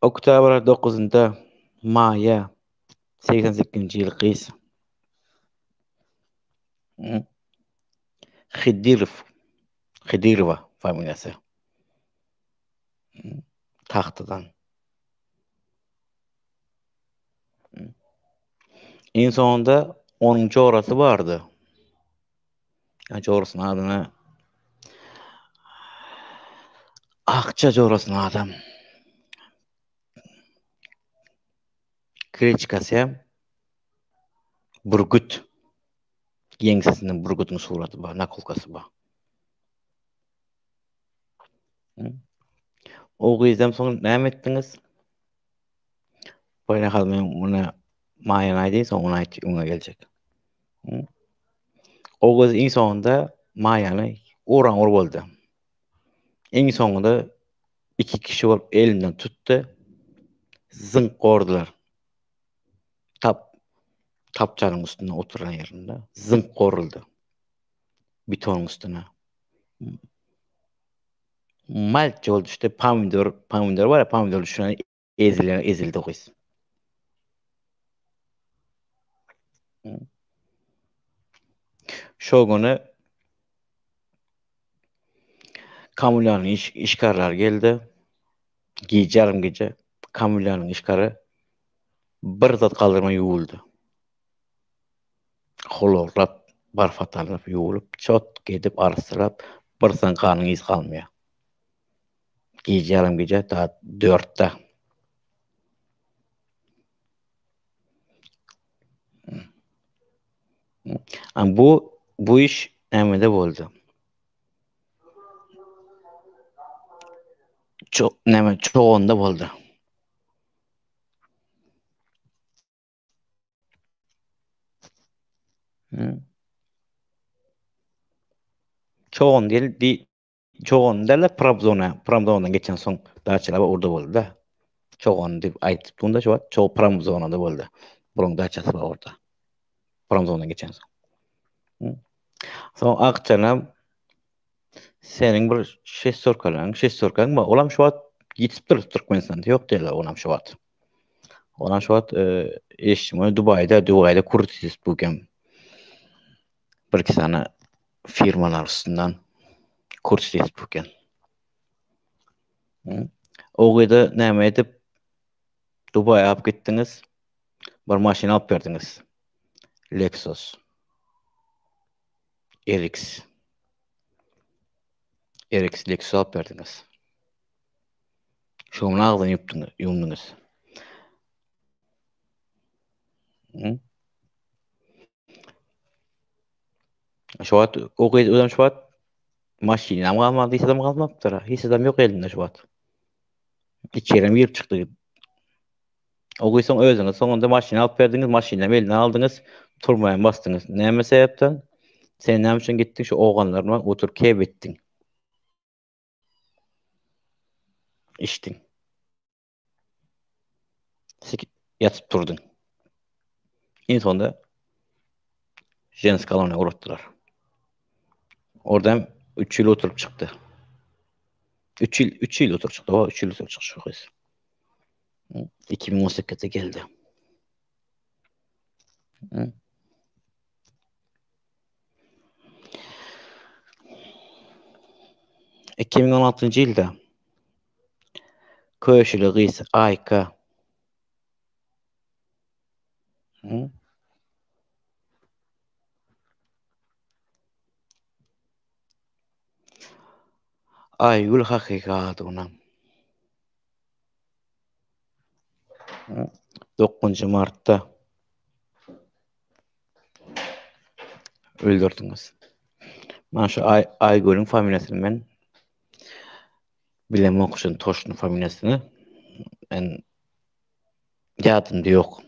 oktyabr 9-nda maýa 88-nji ýyl gyz. Hidirow Hidirowa familiýasy. Tagtadan. Iň soňunda onuň jorasy bardy. Jorasynyň adyny Akja jorasynyň adam. Kliçkasy hem Bürgüt. Ýeňsesinde bürgüdiň suraty bar, nakulkasy bar. O gyzam soň näme etdiňiz? Boýna hal men muny Maýany aýdaýyn, soň ony aýt, öňe geljek. O gyz iň soňunda Maýany uran-ur boldy. Iň soňunda iki kişi bolup elinden tutdy. Zyňk gordular. Tap tapçanyň üstünde oturan ýerinde zyňk goruldy. Betonyň üstüne. Malçe boldy işte pomidor, pomidor bar ya pomidor düşen ezilen ezildi gyz. Şo güni kommunanyň iş, işgärleri geldi. Gije ýarym gije kommunanyň işgäri bir zat galdyrman ýuwuldy. Hlorlap, barfatalap ýuwulyp, çot edip arassalap, bir san ganyň yzy galmaýar. Gije ýarym gije saat dörtde. Bu bu iş nämede boldy? Ço näme Çogan'da boldy. Çogan değil, di Çogan däl-de Prabzona, Prabzondan geçen soň daçalar orada boldy-da. Çogan diýip aýdyp dunda şu wagt Ço Prabzonada boldy. Buruň daçasy bar orada. Prabzondan geçen soň. Soň Akjanam seniň bir şestorkalaň, şestorkaň bar. Olam şu wagt ýitipdir Türkmenistanda ýok diýýärler onam şu wagt. Onam şu wagt eşitdim, Dubaýda, Dubaýda kurtis bu kem. Bir iki sany firmalar üstünden kurs edip eken. O gyzy näme edip Dubaýa alyp gitdiňiz? Bir maşyn alyp berdiňiz. Lexus. RX. RX Lexus alyp berdiňiz. Şonuň agzyny ýupdyňyz, ýumduňyz. Şu wagt o gyz özem şu wagt maşynam galmady, hiç adam galmapdyr. Hiç adam ýok elinde şu wagt. Içerem girip çykdy. O gyz soň özüňiz soňunda maşyn alyp berdiňiz, maşynam elinden aldyňyz, turmaýan basdyňyz. Näme sebäpden? Sen näme üçin gitdiň şu oganlar bilen oturyp kep etdiň? Içdiň. Sikip ýatyp turduň. Iň sonunda ženski koloniýa ugratdylar. Oradan 3 ýyl oturyp çykdy. 3 ýyl, 3 ýyl oturyp çykdy. 3 ýyl oturyp çykdy şu gyz. 2018-de geldi. 2016-njy ýylda Köşüli gyz Aýka Aýgül hakyky ady onuň. Dokuzynjy martda öldürdiňiz. Mana şu Aý Aýgülüň familiýasyny men bilemok şuny toşny familiýasyny. Men ýadymda ýok.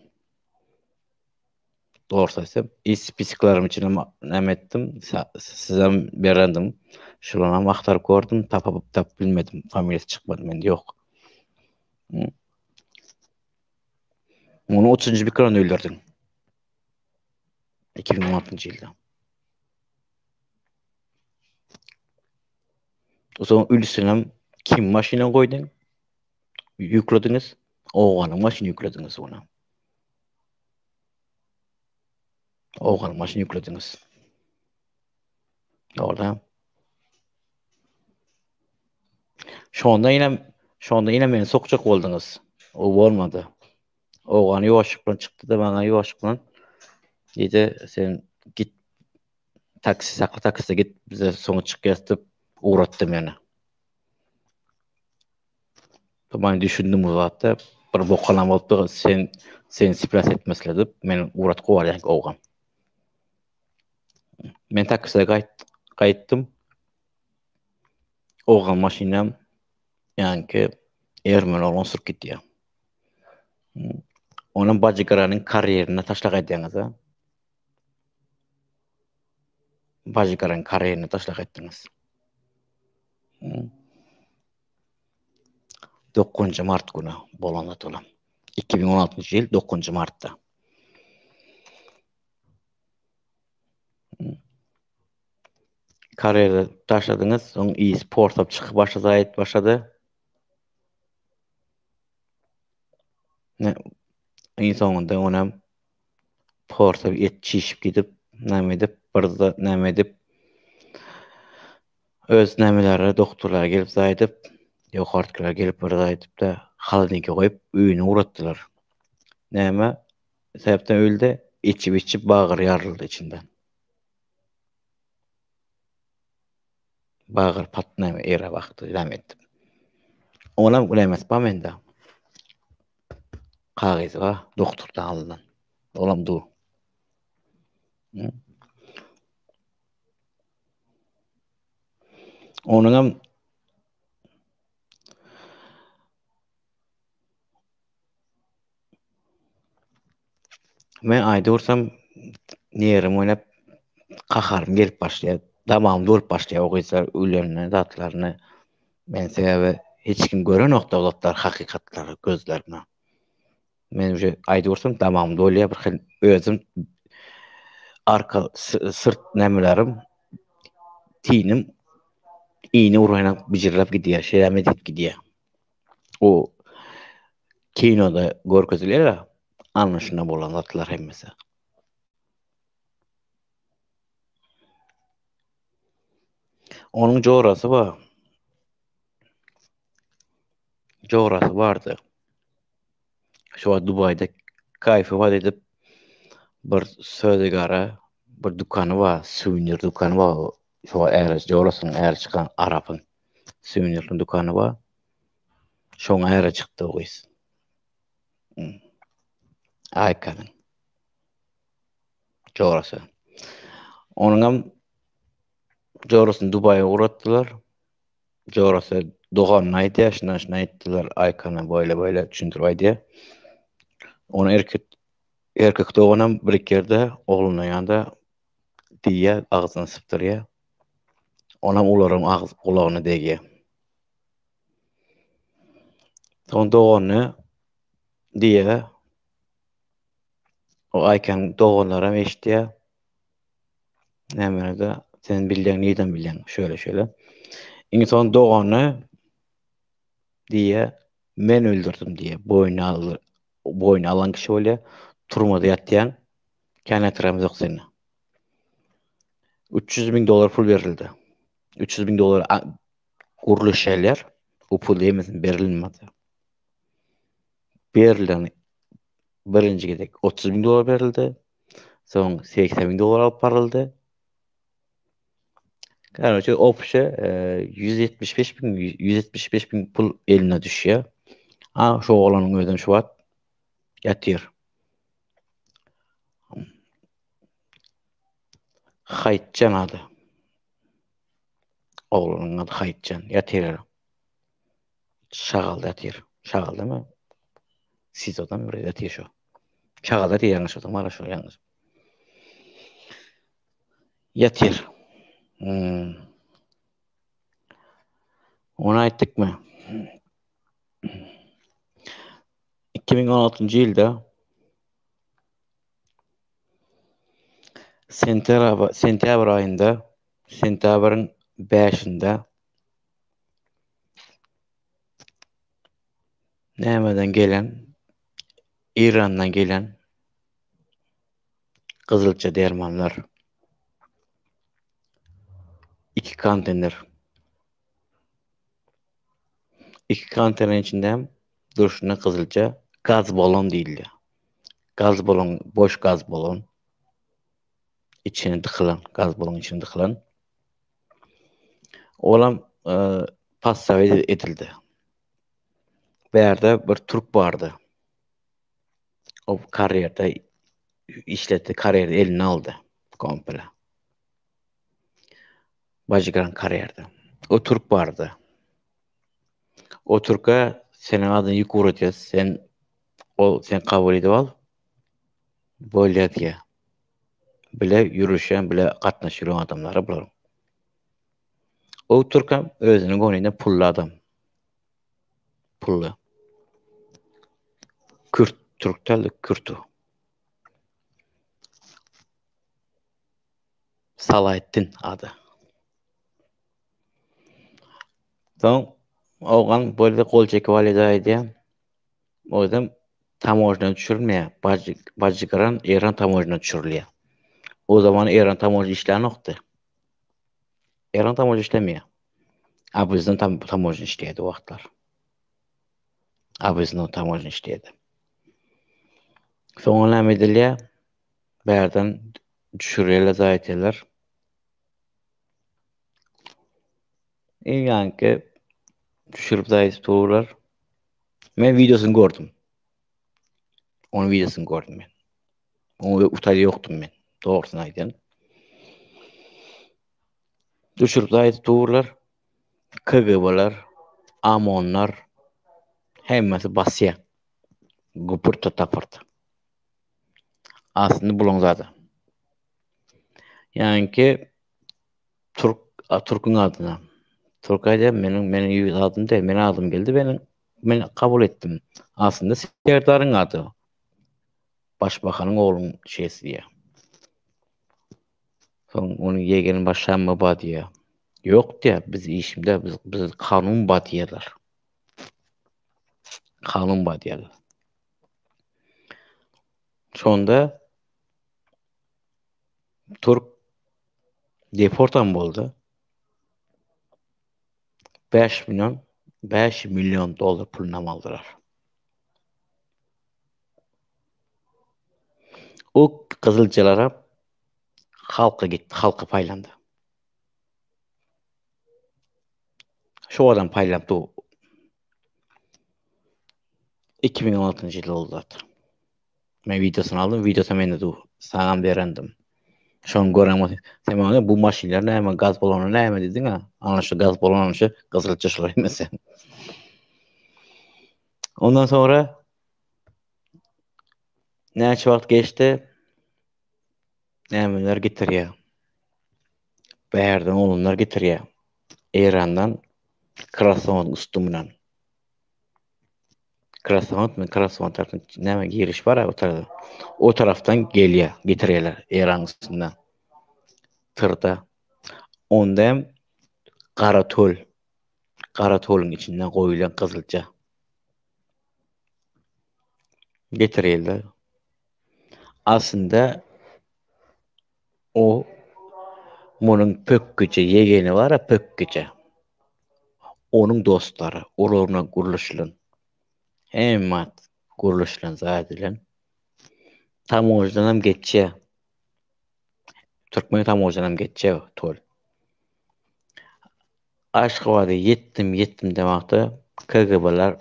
Dogrusu aýtsam, i spisklarym içine näme etdim, sizem berendim. Şulanam agtaryp gördüm, tapyp tapyp bilmedim. Familiýasy çykmady mende ýok. Muny 30-njy mikrony öldürdiň. 2016-njy ýylda. Soň ölüsinem kim maşyna goýduň? Ýüklediňiz? Owganyň maşyny ýüklediňiz ony. Owganyň maşyny ýüklediňiz. Orada. Şonda ýene şonda ýene meni sokjak bolduňyz. O bolmady. Owgan ýuwaşlyk bilen çykdy-da maňa ýuwaşlyk bilen. Diýdi, sen git taksi sakla takside git bize soňa çykýas diýip ugratdy meni. Men düşündim bu zatda bir bokalam bolupdyr sen sen sipras etmesler diýip meni ugratyp goýarýan owgan. Men takside gaýt gaýtdym. Owgan maşynam ýaňky ermeni oglan sürüp gidýär. Onam Bajygaranyň karýerine taşlak edýäňiz-a. Bajygaran karýerine taşlak etdiňiz. 9 mart güni bolan zat olam. 2016 ýyl 9 martda. Karýera taşladyňyz, soň ýygy porsap çykyp başlady, aýyt başlady. Ne iň soňunda onam porsap et çişip gidip, näme edip, bir näme edip öz nämeleri doktorlara gelip zaýdyp, ýokarkylar gelip bir zaýdyp-da holodilnike goýup öýüne ugratdylar. Näme sebäpden öldi? Içip-içip bagyry ýaryldy içinden. Bagyr pat näme ýere bakdy, näme etdi. Onam nämes bar mende. Kagyzy bar, doktordan alynan. Olam dur. Onuňam Men aýdyrsam nerim oýnap gaharym gelip başlaýar. Damagym dolup başlaýar o gyzlar öýlenende zatlaryny. Men sebäbi hiç kim görenokda o zatlar hakykatlary gözlerine. Men uje aýdyrsam damagym dolýar bir hil özüm arka syrt nämelerim tinim iğne uranyp bijirläp gidýär, şeýle edip gidýär. O kinoda görkezilýär, ana şunda bolan zatlar hemmesi. Onuň jorasy bar. Jorasy bardy. Şu wagt Dubaýda kaýfy bar edip bir söwdagara bir dükany bar, suwenir dükany bar. Şu wagt äri jorasynyň äri çykan arapyň suwenirli dükany bar. Şoňa äre çykdy o gyz. Hmm. Aýkanyň jorasy. Onuňam jorasyny Dubaýa ugratdylar. Jorasy doganyna aýdýar, şundan şunu aýtdylar, Aýkana böyle böyle düşündirip aýdýar. Onu erkek erkek doganam bir iki ýerde oglunyň ýanynda diýýär, agzyny sypdyrýar. Onam olaryň agz gulagyna degýär. Soň dogany diýýär. O Aýkanyň doganlaram eşitýär. Näme-de sen bilýäň, nirden bilýäň? Şöyle şöyle. Iň son dogany diýýär, men öldürdim diýýär. Boýun al, boýun alan kişi bolýar. Turmada ýatýaň. Kän ýatyramyzok seni. 300 müň dollar pul berildi. 300 müň dollar gurluşýarlar. Bu pul hemmesine berilmedi. Berilen birinji gezek 30 müň dollar berildi. Soň 80 müň dollar alyp baryldy. Karoçe opşe 175 müň 175 müň pul eline düşýär. A şu oglanyň özem şu wagt ýatyr. Haýytjan ady. Oglanyň ady Haýytjan. Ýatyr. Şagalda ýatyr. Şagaldamy? Sizodamy bir ýatyr şu. Şagalda diýýär ýalňyşmasam, ara şu ýalňyş. Ýatyr. Hmm. Ony aýtdykmy? 2016-njy ýylda sentýabr aýynda, sentýabryň bäşinde nämeden gelen, Eýrandan gelen gyzylça dermanlar iki konteýner Iki konteýneriň içinde hem durşuna gyzylça gaz balon diýilýär. Gaz balon, boş gaz balon. Içine dykylan, gaz boluň içine dykylan. Olam e, pastaw edildi. Bärde bir türk bardy. O karýerde işletdi, karýeri eline aldy komple. Bajygan karýerde. O türk bardy. O türke seniň adyna ýük ugradýas, sen ol sen kabul edip al. Bolýa diýýär. Bile ýürüşýän, bile gatnaşyp ýören adamlary bular. O türkem özüniň gonynda pully adam. Pully. Kürt, türk däldi, kürt o. Salaheddin ady. Soň Owgan boldy gol çekip alýar aýdýar. Özem tamožna düşürmeýär. Bajygyran Eýran tamožna düşürilýär. O zaman Eýran tamožna işlänokdy. Eýran tamožna işlemeýär. A bizden tam tamožna işleýärdi o wagtlar. A bizden tamožna işleýärdi. Soňra näme edilýär? Bärden düşürýärler, zaýatýarlar. Ýaňky düşürip zaýatyp durlar. Men wideosyny gördüm. Onuň wideosyny gördüm men. Oňa utaý ýokdum men. Dogrusyny aýdýan. Düşürip zaýatyp durlar. KGB-ler, AMON-lar hemmesi basýar. Güpürti tapyrdy. Aslynda bulaň zady. Ýaňky Türk Türküň adyna. Türk aýdýar, meniň meniň ýüz adym däl, meniň adym geldi, meniň men kabul etdim. Aslynda Serdaryň ady. Başbakanyň ogluň şeýsi diýýär. Soň onuň ýegeni başlanma ba diýýär. Ýok diýýär, biz işimde biz biz kanun ba diýýärler. Kanun ba diýýärler. Şonda Türk deportam boldy. 5 milyon 5 milyon dollar pulunam aldylar. O gyzyljalara halka gitdi, halka paýlandy. Şu adam paýlanyp dur. 2016-njy ýylda boldy zat. Men wideosyny aldym, wideosy mende dur. Saňam berendim. Şony gören bolsa, sen maňa bu maşynlar näme, gaz bolany näme diýdiň ha? Ana şu gaz bolany şu gyzylça şular hemmesi. Ondan sonra näçe wagt geçdi? Nämeler getirýär? Bärden oglanlar getirýär. Eýrandan Krason üsti bilen. Krasnodar mı? Krasnodar tarapdan näme giriş bar o tarafda. O tarafdan gelýär, getirýärler Eýran üstünden. Tyrda. Onda hem gara töl. Gara tölüň içinden goýulan gyzylja. Getirýärler. Aslynda o munuň pökgüje ýegeni bar-a pökgüje. Onuň dostlary, olar bilen gürleşilen. Hemme gürleşilen zat bilen. Tamoždanam geçýär. Türkmen tamoždanam geçýär tol. Aşgabada ýetdim, ýetdim diýen wagtda KGB-ler,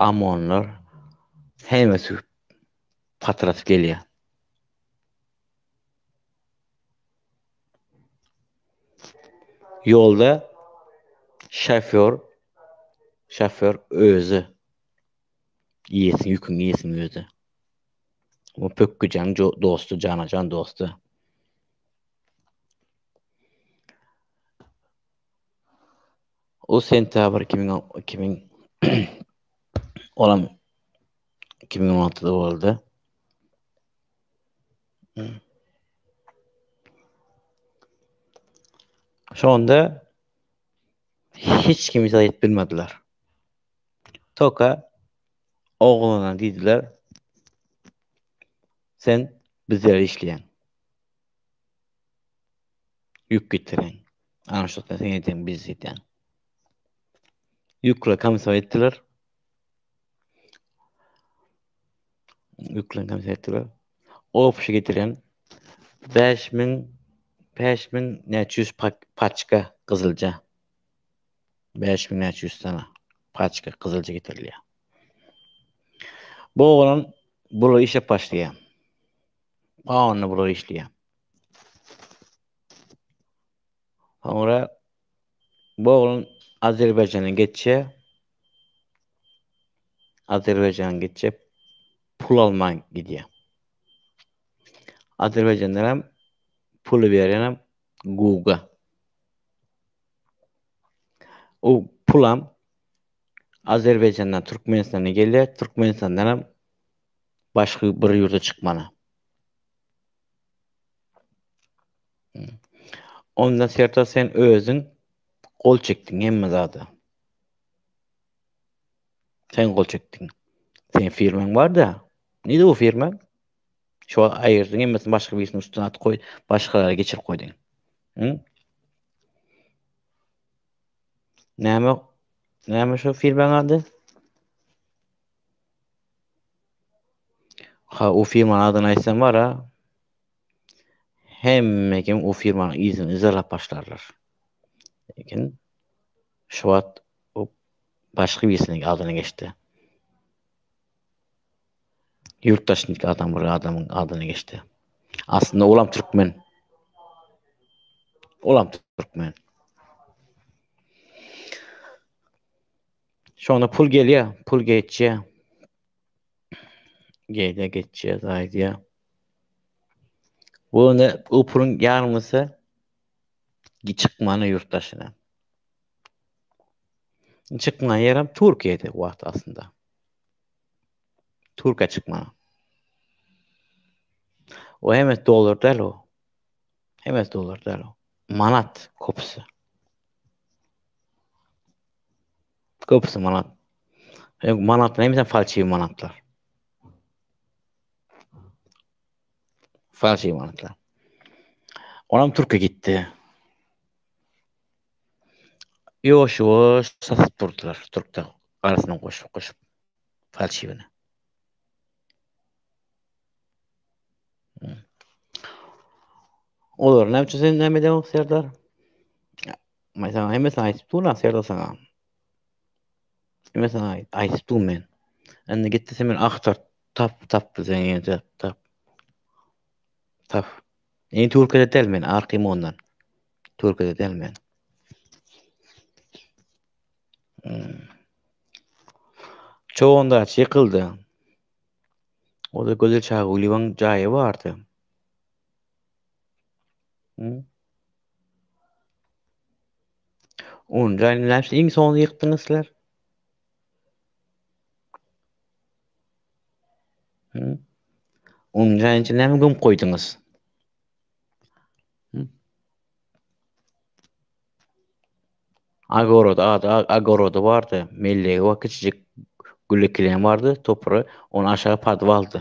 OMON-lar hemmesi patratyp gelýär. Ýolda şofýor şofýor özi iýesi ýüküň iýesiniň özi. Bu Pökgüjäň dosty, janajan dosty. O sentabr 2000 2000 olam 2016-da boldy. Şonda hiç kim izah edip bilmediler. Toka oglana diýdiler, sen bizlere işleýäň. Ýük getirýäň. Ana şu sen edýäň, biz edýäň. Ýükle komissiýa etdiler. Ýüklen komissiýa etdiler. Opşy getiren. 5000 5000 näçe ýüz paçka gyzylja. 5000 näçe ýüz sany paçka gyzylja getirilýär. Bu oglan bular işe başlaýar. Onda bular işleýär. Soňra bu oglan Azerbaýjana geçýär. Azerbaýjana geçýär. Pul alman gidýär. Azerbaýjandan hem puly berýän hem Guga. O pulam Azerbaýjandan Türkmenistana gelýär, Türkmenistandan hem başga bir ýurda çykmaly. Onda Serdar sen özüň gol çekdiň hemme zada. Sen gol çekdiň. Seň firmaň bar-da. Nirede o firmaň? Şu wagt aýyrdyň hemmesini başga birisiniň üstüne atyp goý, başgalara geçirip goýduň. Hı? Näme näme şu firmaň ady? Ha, o firmanyň adyny aýtsam bar-a. Hemme kim o firmanyň yzyny yzarlap başlarlar. Lekin şu wagt o başga birisiniň adyna geçdi. Ýurt daşyndaky adam bir adamyň adyna geçdi. Aslynda olam türkmen. Olam türkmen. Şonda pul gelýär, pul geçýär. Gelýär, geçýär, gaýdýar. Bu ne bu puluň ýarymysy çykmany ýurt daşyna. Çykmaýan ýerem Türkiýede wagt aslynda. Türkiýä çykmaly. O hemmesi dollar däl o. Hemmesi dollar däl o. Manat köpüsi. Köpüsi manat. Manatlar hemmesi falşiw manatlar. Falşiw manatlar. Onam Türkiýe gitdi. Ýuwaş-ýuwaş satyp durdular türkde garasyna goşup goşup falşiwini. Olar näme üçin sen näme edeňok Serdar? Men saňa hemmesini aýdyp durun Serdar saňa. Hemmesini aýt, aýdyp durun men. Indi gitdi sen meni agtar, tap, tap bilseň ýene tap. Tap. Indi Türkiýede däl men, arkym ondan. Türkiýede däl men. Hmm. Çoğunda ýykyldy. O da Gözel Çagulyýewiň jaýy bardy. Hmm. Onun jaýyny näme iň soňunda ýykdyňyz sizler? Hmm. Onun jaýyny içine näme gömüp goýduňyz? Hmm. Agorod ady agorody bardy. Mellegi we kiçijik gül ekilen bardy, topragy, onuň aşagy podwaldy.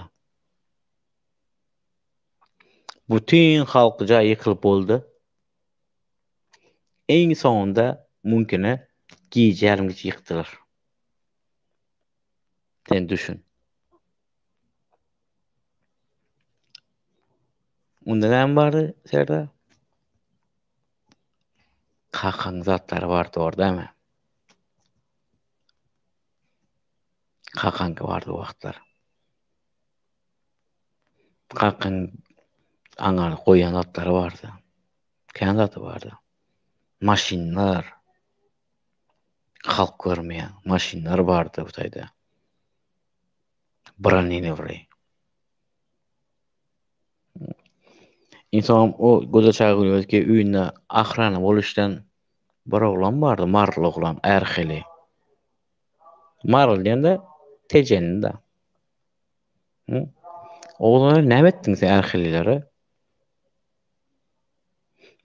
Bütin halk jaý ýykylyp boldy. Iň soňunda mümkine gije ýarym gije ýykdylar. Sen düşün. Onda näme bardy Serdar? Kakaň zatlary bardy orda dämi? Kakaňky bardy o wagtlar. Kakaň aňar goýan zatlary bardy. Kän zady bardy. Maşynlar. Halk görmeýän maşynlar bardy bu taýda. Bronirowry. Insoň o Gözel Çagygülüwezki öýünde ahrana bolup işlän bir oglan bardy, maryly oglan, ärhili. Maryly diýende Tejenli-de. Oglana näme etdiň sen ärhililere?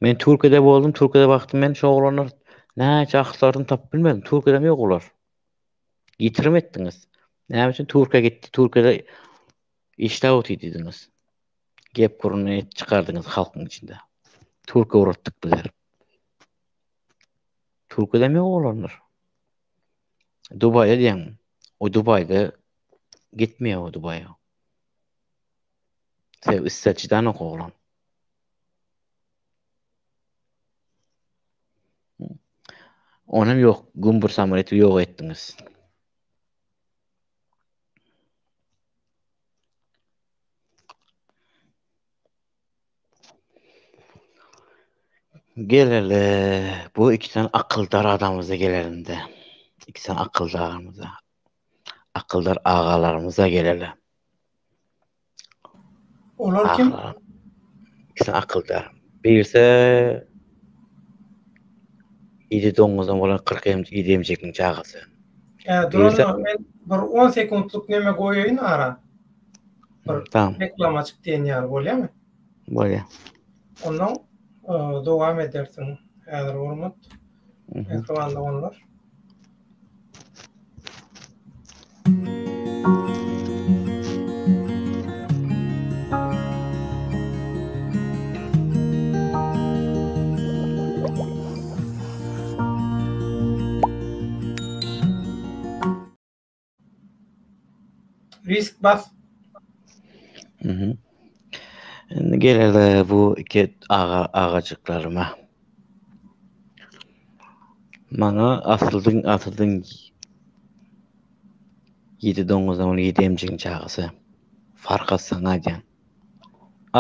Men Türkiýede boldum, Türkiýede wagtym men şu oglanlar näçe agtardym tapyp bilmedim. Türkiýedem ýok olar. Ýitirim etdiňiz. Näme üçin Türkiýä gitdi? Türkiýede işläp otyr diýdiňiz. Gep gürrüňini edip çykardyňyz halkyň içinde. Türkiýä ugratdyk bizler. Türkiýedem ýok oglanlar. Dubaýda diýen. O Dubaýda gitmeýär o Dubaýa. Sebäbi isle çydanok oglan. Onam ýok, gümbür-sambyr etip ýok etdiňiz. Geleli, bu iki sany akyldar adamymyza gelelim-de. Iki sany akyldarymyza. Akyldar agalarymyza geleli. Olar kim? İkisi akyldar. Birisi Ýedi doňuzdan bolan 40 em ýedi emjekniň çagasy. Ä, duran men bir 10 sekuntlyk neme goýaýyn ara. Bir tamam. Reklamajyk diýen ýaly bolýarmy? Bolýar. Ondan e, dowam edersiň häzir hormat. Mähriban doganlar. Risk bas. Mhm. Indi geleli bu iki aga agajyklaryma. Maňa asyldyň asyldyň ýedi doňuzdan ol ýedi emjigiň çagasy. Farhat saňa aýdýan.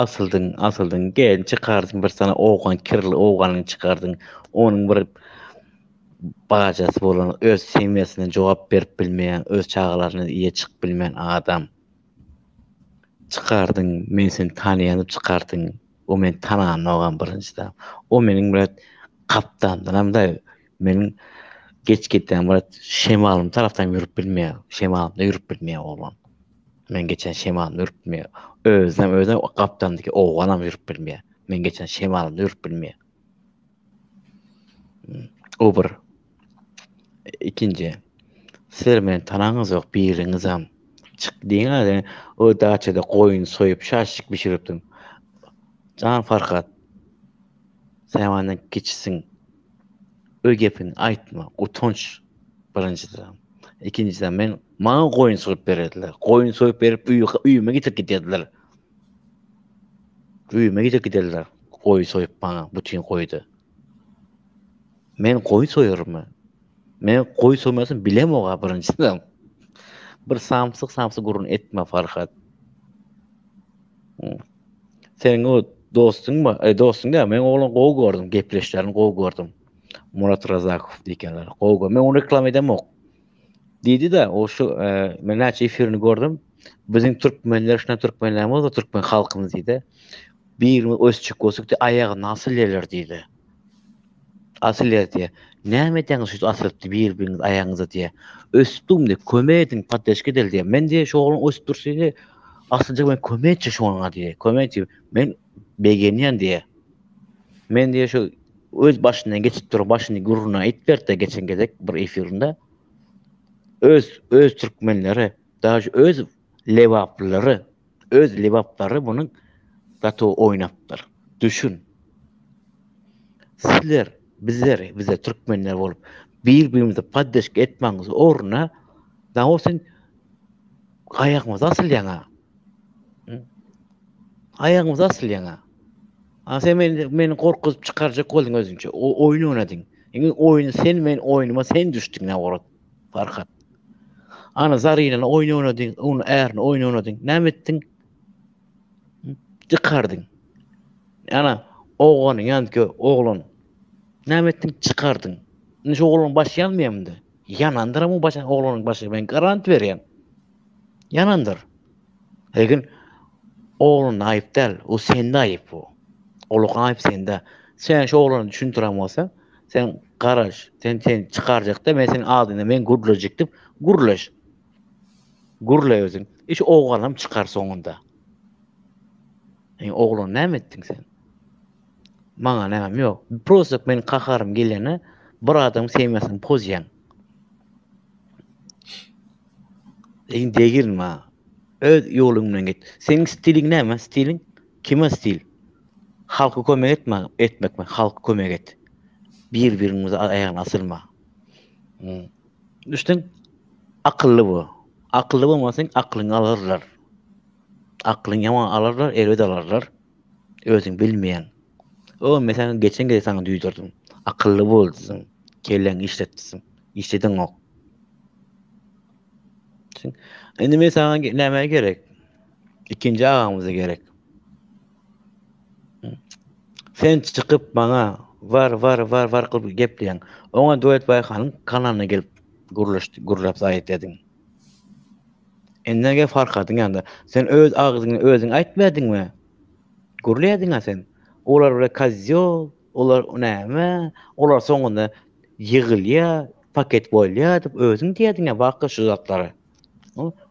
Asyldyň asyldyň gel çykardyň bir sana owgan kirli owganyny çykardyň. Onuň bir bajasy bolan öz semýasyna jogap berip bilmeýän öz çagalaryna eýe çykyp bilmeýän adam. Çykardyň men seni tanaýan diýip çykardyň. O meni tananogam birinjiden. O meniň bilen gapdamdanam da meniň geç gitýän bir şemalym tarapdan ýürüp bilmeýär. Şemalymda ýürüp bilmeýär oglan. Men geçen şemalymda ýürüp bilmeýär. Özem özem gapdamdaki oglanam ýürüp bilmeýär. Men geçen şemalymda ýürüp bilmeýär. O bir. Ikinji. Sizler meni tanaňyzok biriňizem. Çyk diýiň o daçada goýun soýup şaşlyk bişiripdim. Jan Farhat. Sen menden kiçisiň. Ö gepiňi aýtma. Utanç birinjiden. Ikinjiden men maňa goýun soýup bererdiler. Goýun soýup berip öýüme getirip giderdiler. Öýüme getirip giderdiler. Goýun soýup maňa bütin goýdy. Men goýun soýarmy? Men goýun soýmasyny bilemok-a birinjiden. Bir samsyk samsyk gürrüň etme Farhat. Seniň o dostuň bar, e, dostuň däl, men oglan gowy gördüm, gepleşlerini gowy gördüm. Murat Razakow diýkenler. Gowy gör. Men ony reklama edemok. Diýdi-de, o şu e, men näçe efirini gördüm. Biziň türkmenler şuna türkmenlerimiz, türkmen halkymyz diýdi. Birimiz ösjek bolsak diýdi, aýagyny asylýarlar diýdi. Asylýar diýýär. Näme edýäňiz şu asylyp diýip bir-biriňiz aýagyňyza diýýär. Ösüp durun diýip, kömek ediň, poddeşka edeli diýýär. Men diýýär, şu oglan ösüp dursa diýýär, asyljak men kömek etjek şu oglana diýýär. Kömek etjek. Men begenýän diýýär. Men diýýär şu öz başyndan geçip duran başyny gürrüňini aýdyp berdi geçen gezek bir efirinde. Öz öz türkmenleri, daže öz lebaplylary, öz lebaplary munuň gaty oýnapdyr. Düşün. Sizler, bizler, bize türkmenler bolup bir-birimize poddeşka etmäňiz ornuna, dagy sen aýagymyza asylýaň-a. Aýagymyza asylýaň-a. A sen meni, meni gorkuzyp çykarjak bolduň özüňçe. O oýun oynadyň. Indi oýun sen men oýnuma sen düşdüň naborot. Farhat. Ana Zarinany oýun oynadyň, onu ärini oýun oynadyň. Näme etdiň? Çykardyň. Ana oganyň ýanky oglan. Näme etdiň? Çykardyň. Indi şu oglanyň başy ýanmaýar indi. Ýanandyr bu başy oglanyň başy. Men garant berýän. Ýanandyr. Lekin oglanda aýyp däl, o sende aýyp bu. Olakan aýyp sende. Sen şu oglana düşündiren bolsaň, sen garaş, sen sen çykarjakda men senin adyna men gürlejek diýip gürleş. Gürle özüň. Iş oglanam çykar soňunda. Yani oglan näme etdiň sen? Maňa nämem ýok. Prosta men kaharym gelene bir adam semýasyny pozýaň. Sen degirme. Öz ýoluň bilen git. Seniň stiliň näme? Stiliň? Kime stil? Halka kömek etme, etmekmi? Halka kömek et. Bir-biriňize aýagyny asylma. Hmm. Düşdüň? Akylly bu. Akylly bolmasaň aklyňy alarlar. Aklyňy ýaman alarlar, erbet alarlar. Özüň bilmeýäň. O men sana geçen gezek sana duýdurdym. Akylly bol diýdim. Kelläňi işletsin. Işlediňok. Indi men saňa näme gerek? Ikinji agamyza gerek. Sen çykyp maňa war war war war kylyp gepleýäň. Oňa Döwlet Baýhanyň kanalyna gelip gürleşdi, gürläp zaýat ediň. Indi gel Farhadyň ýanynda. Sen öz agzyňy özüň aýtmadyňmy? Gürleýärdiň-ä sen. Olar bile kozýol, olar näme, olar soňunda ýygylýar, paket bolýar diýip özüň diýýärdiň-ä waka şu zatlary.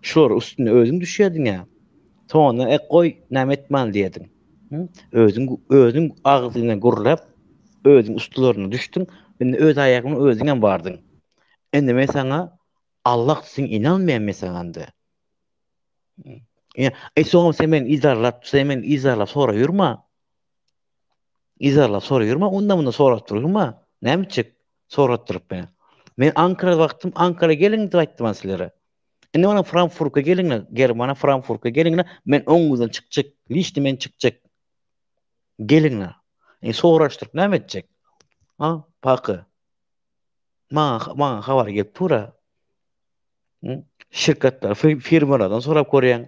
Şular üstüne özüň düşýärdiň-ä. Soňunda e goý näme etmän diýerdiň. Özüň özüň agzyňa gürläp, özüň üstlerine düşdüň. Indi öz aýagyňa özüňem bardyň. Indi men saňa Allah diýseň ynanmaýan men saňa indi. Ey soňam sen meni yzarlap, sen meni yzarlap sora ýörme. Yzarlap sora ýörme, onda munda sorap durma. Näme etjek soratdyryp meni. Men Ankara wagtym Ankara geliň diýip aýtdym men sizlere. Indi bana Frankfurta geliňler, Germana Frankfurta geliňler, men oňňuzdan çykjak, liçni men çykjak. Geliňler. E, soraşdyryp näme etjek? Ha, paky. Maňa maňa habar gelip dur-a. Şirketler, firmalardan sorap görýäň.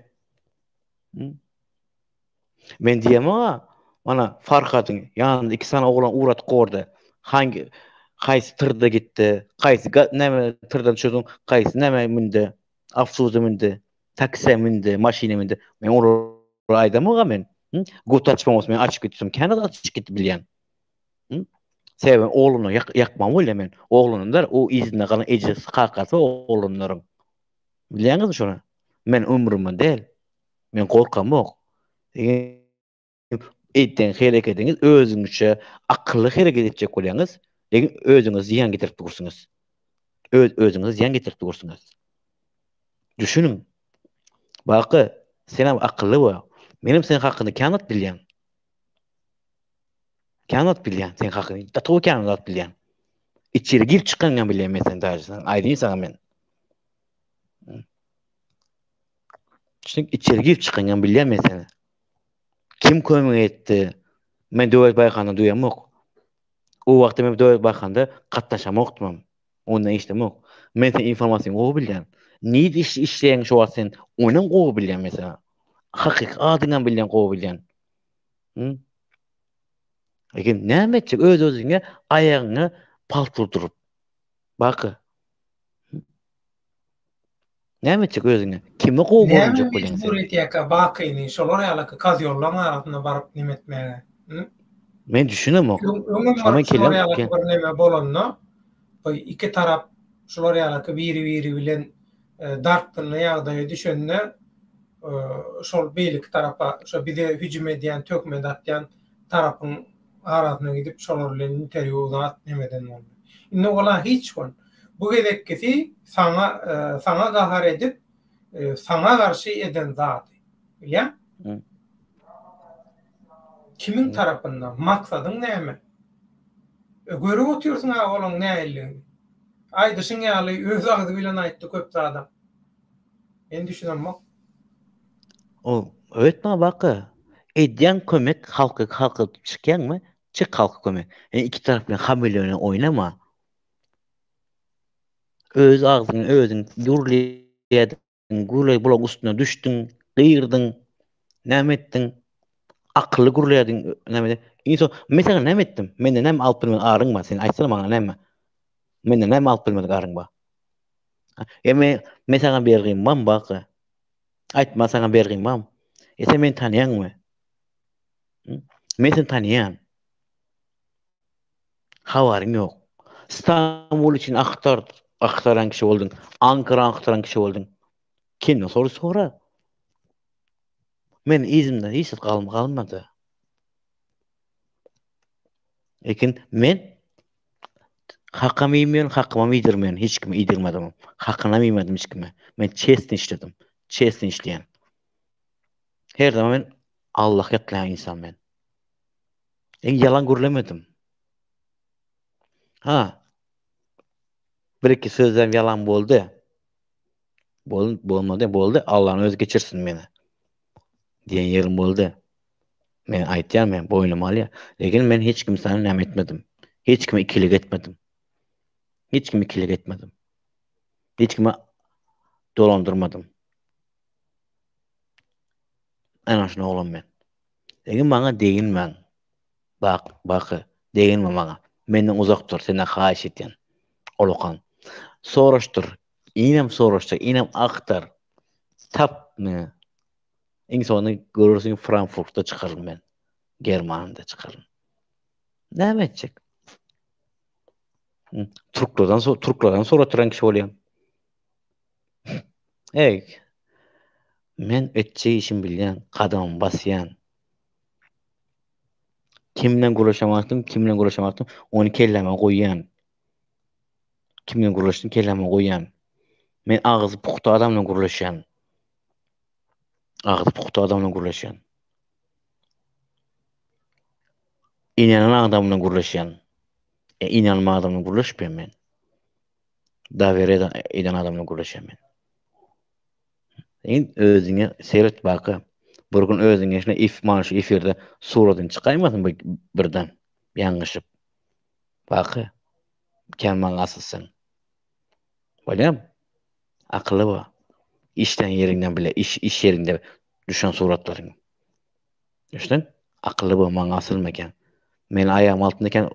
Men diýemok-a, mana Farhadyň ýanynda iki sany oglan ugradyk orda. Hangi haýsy tyrda gitdi, haýsy näme tyrdan düşürdüň, haýsy näme mündi, awtobusa mündi, taksä mündi, maşyna mündi. Men olara aýdamok-a men. Guty açmaň bolsa men açyp gitsem, kän zat açyp gidip bilýän. Sebäbi ogluny ýakman bolýar men. Oglunyň däl, o yzynda galan ejesi, kakasy oglanlaryň. Bilýäňizmi şony? Men ömrüme däl. Men gorkamok. Etýän herekediňiz özüňizçe akylly hereket etjek bolýaňyz, lekin özüňize zyýan getirip dursuňyz. Öz özüňize zyýan getirip dursuňyz. Düşüniň. Baky, senem akylly bol. Menem sen hakynda kän zat bilýän. Kän zat bilýän sen hakyny. Gaty kän zat bilýän. Içeri girip çykanyňam bilýän men sen daže. Sen aýdyn saňa men. Şuň içeri girip çykanyňam bilýän men seni. Kim kömek etdi? Men Döwlet Baýhanda duýamok. O wagtda men Döwlet Baýhanda gatnaşamokdym. Ondan işlemok. Men sen informasiýany gowy bilýän. Nirde iş işleýäň şu wagt sen onam gowy bilýän mesela. Hakyky adyňam bilýän gowy bilýän. Hı? Eger näme etjek öz özüňe aýagyňa palt urduryp. Baky. Näme etjek özüňe? Kime gowy görünjek bolýaň sen? Näme mejbur etýärkä Bakyny şolar ýaly kozýollaň arasyna baryp neme etmäge? Men düşünemok. Öňem baryp şolar ýaly bir neme bolanda, bu iki tarap şular ýaly biri-biri bilen e, dartgynly ýagdaýa düşende şol beýleki tarapa, şo bize hüjüm edýän, töhmet atýan tarapyň arasyna gidip şolar bilen interwýu zat nemeden boldy. Indi ola hiç gün. Bu gezekkisi saňa saňa gahar edip, saňa garşy eden zady. Bilýäň? Kimiň tarapynda? Maksadyň näme? E, görüp otyrsyň-a olaň nähililigini. Aýdyşyň ýaly öz agzy bilen aýtdy köp zadam. Men düşünemok. O öýtme baka. Edýän kömek halka halka çykýaňmy? Çyk halka kömek. Yani iki tarap bilen hamile bilen oýnama. Öz agzyňy özüň gürleýärdiň, gürleý bulaň üstüne düşdüň, gygyrdyň. Näme etdiň? Akylly gürleýärdiň, näme? Iň soň men saňa näme etdim? Menden näme alyp bilmedik aryň bar? Sen aýtsana maňa näme? Menden näme alyp bilmedik aryň bar? E men, men saňa bergim bam baka. Aýtma saňa bergim bam. E sen meni tanýaňmy? Men seni tanýan. Habaryň ýok. Stambul üçin aktar, aktaran kişi bolduň. Ankara aktaran kişi bolduň. Kimden soru sora. Men yzymda hiç zat galm galmady. Lekin men hakam iýmeýän, hakymam iýdirmeýän, hiç kime iýdirmedim. Hakynam iýmedim hiç kime. Men çesni işledim. Çesni işleýän. Her zaman men Allah ýatlaýan insan men. Men ýalan gürlemedim. Ha. Bir iki sözlem ýalan boldy. Bol, bolmady, boldy. Allah'ın özi geçirsin meni. Diýen ýerim boldy. Men aýtýan men boýnuma alýan. Lekin men hiç kimsäni näme etmedim. Hiç kime ikilik etmedim. Hiç kimi ikilik etmedim. Hiç kimi dolandyrmadym. Ana şuna oglan men. Egi maňa deginmäň. Bak, baky, deginme maňa. Menden uzak dur, senden haýyş edýän. Olokan. Soraşdyr. Inem soraşdyr, inem agtar. Tap meni. Iň soňunda görersiň Frankfurtda çykaryn men. Germaniýada çykaryn. Näme etjek? Türklerden so türklerden soratyran kişi bolýan. Ey. Men etjek işimi bilýän, gadamymy basýan. Kim bilen gürleşen wagtym, kim bilen gürleşen wagtym ony kelläme goýýan. Kim bilen gürleşdim kelläme goýýan. Men agzy pugta adam bilen gürleşýän. Agzy pugta adam bilen gürleşýän. Inanan adam bilen gürleşýän. E, inanma adam bilen gürleşmeýän men. Dawere eden adam bilen gürleşýän men. Sen özüňe seret baka. Bir gün özüňe şuna if mana şu efirde suratyň çykaýmasyn bir birden ýalňyşyp. Baka. Kän maňa asylsaň. Bolýamy? Akylly bol. Işlän ýeriňden bile, iş iş ýeriňde düşen suratlaryň. Düşdüň? Akylly bol, maňa asylma eken. Men aýagym altynda eken,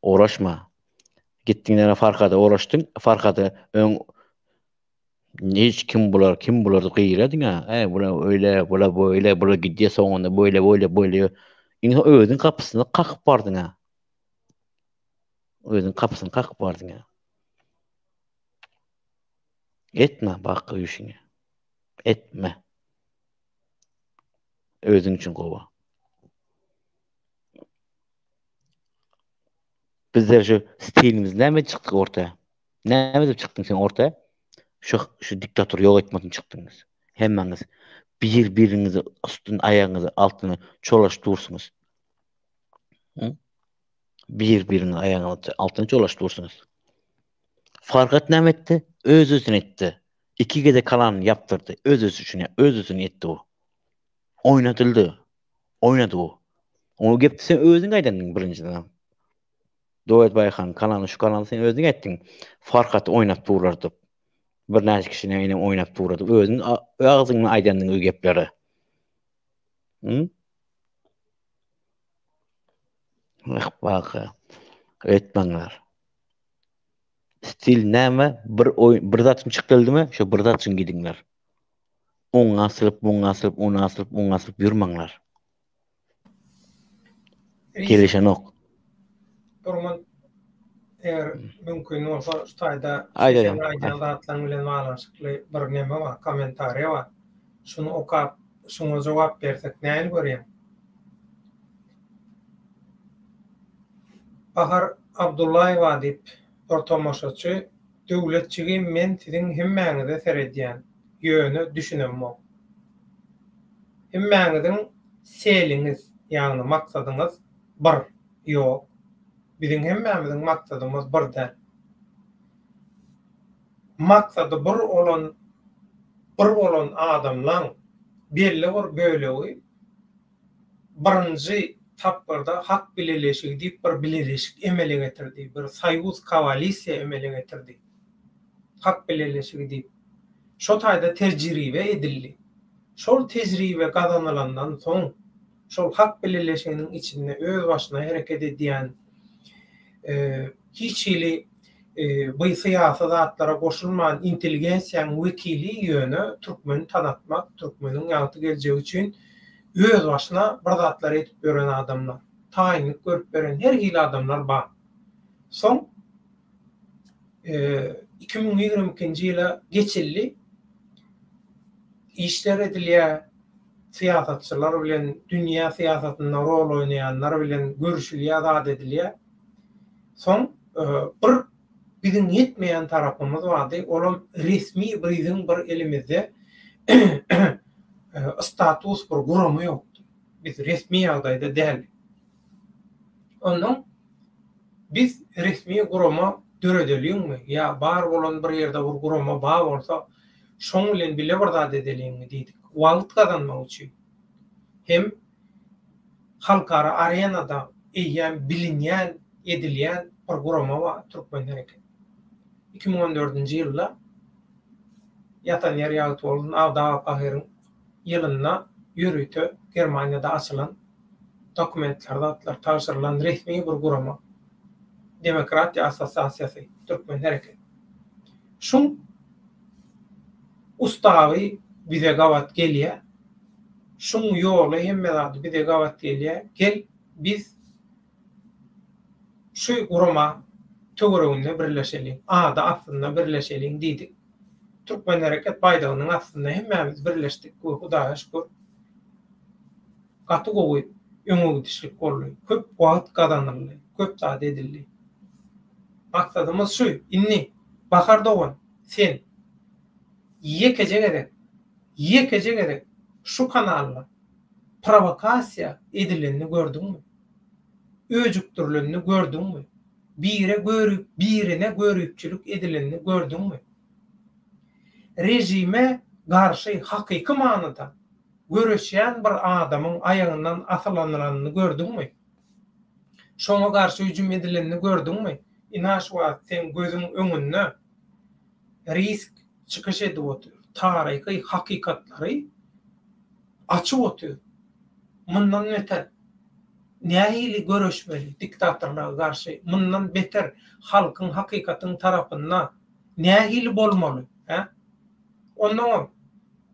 uğraşma. Gitdiň näme Farhada uğraşdyň, Farhada öň hiç kim bular, kim bular diýip gygyradyň-a. Eý, bular öýle, bular beýle, bular gidýär soňunda beýle, beýle, beýle. Iň soň özüň gapysyny kakyp bardyň-a. Özüň gapysyny kakyp bardyň-a. Etme baky işiňi. Etme. Özüň üçin gowy. Bizler şu stilimiz näme çykdyk orta? Näme diýip çykdyň sen orta? Şu şu diktator ýok etmek üçin çykdyňyz. Hemmäňiz bir biriňizi üstün aýagyňyzy altyna çolaşyp dursuňyz. Bir biriňizi aýagyňyzy altyna çolaşyp dursuňyz. Farhat näme etdi? Öz özüni etdi. Iki gezek kanalyny ýapdyrdy. Öz özi üçin, öz özüni etdi bu. Oýnadyldy. Oýnady bu. O gepdi sen özüň aýdandyň birinjiden. Döwlet Baýhan kanalyny şu kanaly sen özüň aýtdyň. Farhaty oýnap durlar diýip. Birnäçe kişini ýene oýnap durlar diýip. Özüň agzyňdan aýdandyň o gepleri. Hı? Ah baka. Etmäňler. Stil näme? Bir oý bir zat üçin çykdylydymy? Şo bir zat üçin gidiňler. Oňa asylyp, muňa asylyp, ona asylyp, muňa asylyp ýörmäňler. Gelişenok. Durman eger mümkin bolsa şu taýda sen aýdýan zatlaryň bilen baglanyşykly bir neme bar, kommentariýa bar. Şuny okap, şuňa jogap bersek nähili görýäň? Bahar Abdullaýewa diýip bir tomaşaçy Döwlet jigim men siziň hemmäňize seredýän, ýöne düşünemok. Hemmäňiziň seliňiz, ýagny maksadyňyz bir, ýok. Biziň hemmämiziň maksadymyz bir däl. Maksady bir olan bir bolan adamlaň belli bir bölegi birinji tapgyrda Hak bileleşigi diýip bir bileleşik emele getirdi, bir soýuz, koalisiýa emele getirdi. Hak bileleşigi diýip. Şo taýda tejribe edildi. Şol tejribe gazanylandan soň, şol Hak bileleşiginiň içinde öz başyna hereket edýän, hiç hili bu syýasy zatlara goşulman intelligensiýanyň wekili ýöne türkmeni tanatmak, türkmeniň ýagty geljegi üçin öz başyna bir zatlar edip ýören adamlar, taýynlyk görüp beren her hili adamlar bar. Soň 2022-nji ýyla geçildi. Işler edilýär, syýasatçylar bilen, dünýä syýasatynda rol oýnaýanlar bilen görüşilýär, zat edilýär. Soň bir biziň ýetmeýän tarapymyz bardy, olam resmi biziň bir elimizde status bir gurama ýokdy. Biz resmi ýagdaýda däldik. Onnoň biz resmi gurama döredeliňmi ýa bar bolan bir ýerde bir gurama bar bolsa, şoň bilen bile bir zat edeliňmi diýdik. Wagt gazanmak üçin hem halkara arenada eýýäm bilinýän, edilýän bir gurama bar, Türkmen hereket. 2014-nji ýylda ýatan ýeri ýagty bolsun Abdy aga pahyryň ýylynda ýörite Germaniýada açylan dokumentler zatlar tabşyrylan resmi bir gurama Demokratiýa assosiasiýasy Türkmen hereket. Şuň ustawy bize gabat gelýär. Şuň ýoly hemme zady bize gabat gelýär. Gel biz şu gurama töwereginde birleşeliň, ady astynda birleşeliň diýdik. Türkmen hereket baýdagynyň astynda hemmämiz birleşdik we Hudaýa şükür gaty gowy öňe gidişlik boldy. Köp wagt gazanyldy, köp zat edildi. Maksadymyz şu, indi Bahar dogan sen ýekeje gezek, ýekeje gezek şu kanalda prowokasiýa edilenini gördüňmi? Öjükdirilenini gördüňmi? Bire görüp birine görüpçilik edilenini gördüňmi? Režime garşy hakyky manyda göreşýän bir adamyň aýagyndan asylanyny gördüňmi? Şoňa garşy hüjüm edilenini gördüňmi? Ina şu wagt seň gözüň öňünde risk çykyş edip otyr. Taryhy hakykatlary açyp otyr. Mundan beter nähili göreşmeli diktatorlyga garşy? Mundan beter halkyň hakykatyň tarapynda nähili bolmaly? Hä? Onnoňam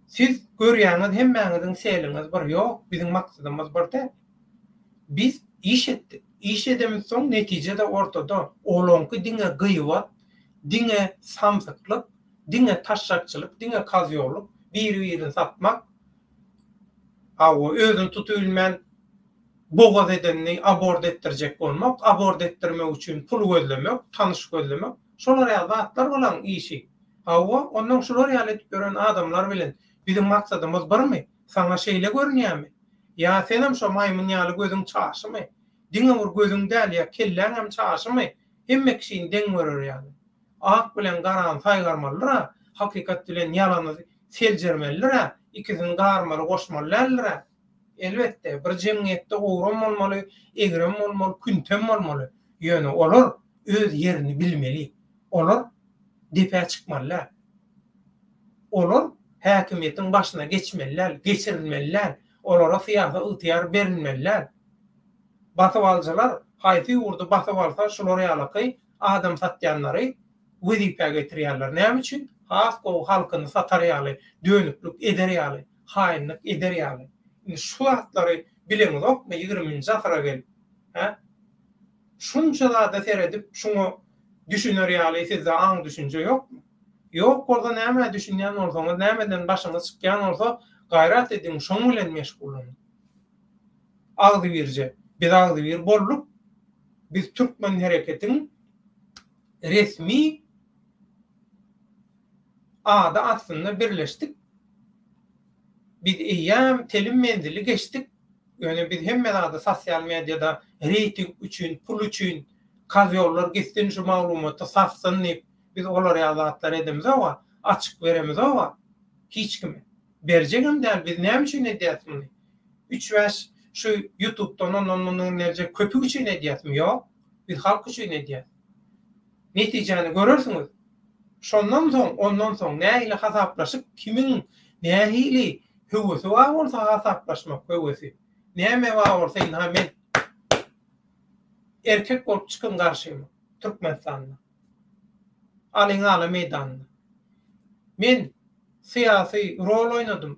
siz görýäňiz hemmäňiziň seliňiz bir ýok biziň maksadymyz bir däl. Biz iş etdik. Iş edemizsoň netije-de ortada. Olaňky diňe gyýbat, diňe samsyklyk, diňe taşşakçylyk, diňe kozýollyk, biri-birini satmak. Hawa, özüni tutubilmän bogaz edenini abort etdirjek bolmak, abort etdirmek üçin pul gözlemek, tanyş gözlemek, şolar ýaly zatlar bulaň işi. Hawa, onnoň şular ýaly edip ýören adamlar bilen biziň maksadymyz birmi? Saňa şeýle görünýärmi? Ýa senem şo maýmyn ýaly gözüň çaşymy? Diňe bir gözüň däl, ýa kelläňem çaşymy? Hemme kişini deň görer ýaly. Ak bilen garany saýgarmalydyr-a, hakykat bilen ýalany seljermelidir-ä, ikisini garmaly, goşmaly däldir-ä. Elbetde, bir jemgyýetde ogram bolmaly, egrem bolmaly, küntem bolmaly. Ýöne olar öz ýerini bilmeli. Olar depä çykmaly däl. Olar häkimiýetiň başyna geçmeli däl, geçirilmeli däl. Olara syýasy ygtyýar berilmeli däl. Basybalyjylar haýsy ýurdy basyp alsa şular ýalaky adam satýanlary wezipä getirýärler. Näme üçin? Has gowy halkyny satar ýaly, dönüklik eder ýaly, haýynlyk eder ýaly. Indi şu zatlary bileňizokmy ýigriminji asyra gelip? Hä? Şunça zada seredip şuňa düşüner ýaly sizde aň-düşünje ýokmy? Ýok bolsa nämä düşünýän bolsaňyz, nämeden başyňyz çykýan bolsa gaýrat ediň şoň bilen meşgullanyň. Agzybirje. Biz agzybir bolduk. Biz Türkmen hereketiň resmi ady astynda birleşdik. Biz eýýäm telim menzili geçdik. Ýöne biz hemme zady sosial mediada reýting üçin, pul üçin, kozýollar gitsin şu maglumaty satsyn diýip biz olar ýaly zatlar edemizog-a, açyk beremizog-a hiç kime. Berjegem däl, biz näme üçin edýäs muny? Üç-bäş şu ýutubdan ondan-mundan geljek köpük üçin edýäsmi? Ýok. Biz halk üçin edýäs. Netijäni görersiňiz. Şondan soň, ondan soň nähili hasaplaşyk, kimiň nähili höwesi bar bolsa hasaplaşmak höwesi. Näme bar bolsa ynha men erkek bolup çykyň garşyma Türkmenistanda. Alyň ala meýdanynda. Men syýasy rol oýnadym.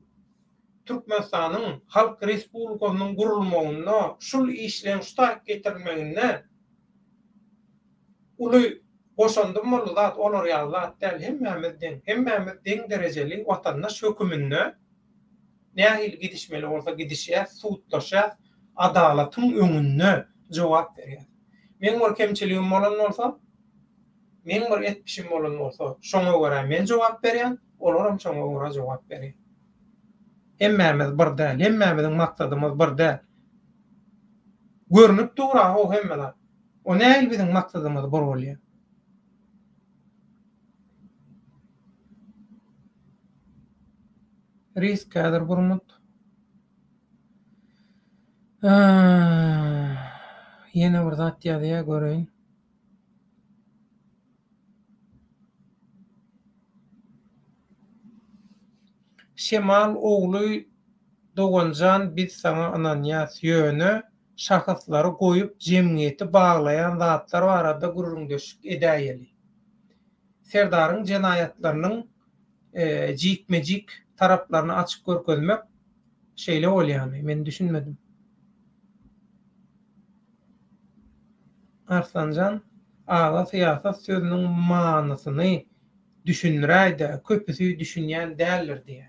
Türkmenistanyň Halk Respublikasynyň gurulmagynda, şul işleň şu taýyk getirilmeginde uly goşandym boldy zat olar ýaly zat däl hemmämiz deň hemmämiz deň derejeli watandaş höküminde nähili gidişmeli bolsa gidişýäs sudlaşýas adalatyň öňünde jogap berýäs meň bir kemçiligim bolan bolsa meň bir etmişim bolan bolsa şoňa görä men jogap berýän olaram şoňa görä jogap berýär hemmämiz bir däl hemmämiziň maksadymyz bir däl görnüp dur-a ho hemme zat. O nähili biziň maksadymyz bir bolýar? Risk häzir gurmut. Ýene bir zat ýazýar göreýin. Şemal ogly doganjan biz saňa ynanýas ýöne şahyslary goýup jemgyýeti baglaýan zatlar barada gürrüňdeşlik edäýeli. Serdaryň jenaýatlarynyň jikme-jik taraplaryny açyp görkezmek şeýle bolýamy? Men düşünmedim. Arslanjan aga syýasat sözüniň manysyny düşündiräýdä köpüsi düşünýän däldir diýä.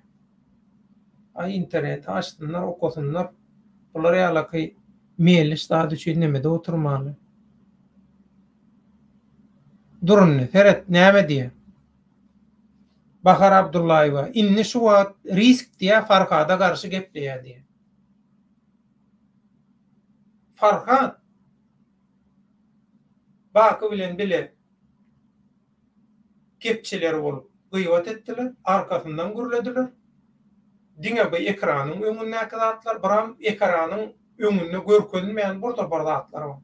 Aý interneti açsynlar okasynlar bular ýalaky melliş zat üçin nemede oturmaly. Dur indi seret näme diýä. Bahar Abdullaýewa indi şu wagt risk diýä Farhada garşy gepleýä diýä. Farhat Baky bilen bile gepçiler bolup gybat etdiler, arkasyndan gürlediler. Diňe bu ekranyň öňündäki zatlar, biram ekranyň öňünde görkezilmeýän bir topar zatlar bar.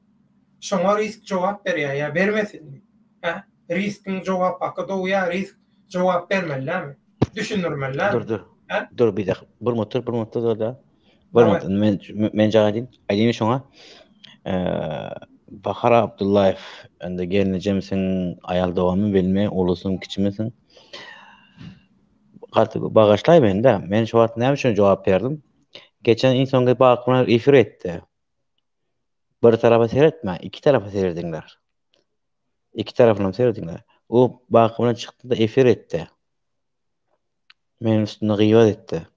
Şoňa risk jogap berýär ýa bermesinmi? Hä? Riskiň jogap haky dogýar, risk jogap bermeli dälmi? Düşündirmeli dälmi? Dur, dur. Hä? Dur bir dakika. Bir minut dur, bir minut dur da. Bir minut, men men jaň edeyim. Aýdayım şoňa. Bahar Abdullaýew, indi gelnejemsiň, aýal doganmy bilmeýän, ulusyň, kiçimisiň? Gaty bagyşlaý meni-de. Men şu wagt näme üçin jogap berdim? Geçen iň soňky Bakyr efir etdi. Bir tarapa seretme, iki tarapa serediňler. Iki tarapynam serediňler. O Baky bilen çykdy-da efir etdi. Meniň üstümde gybat etdi.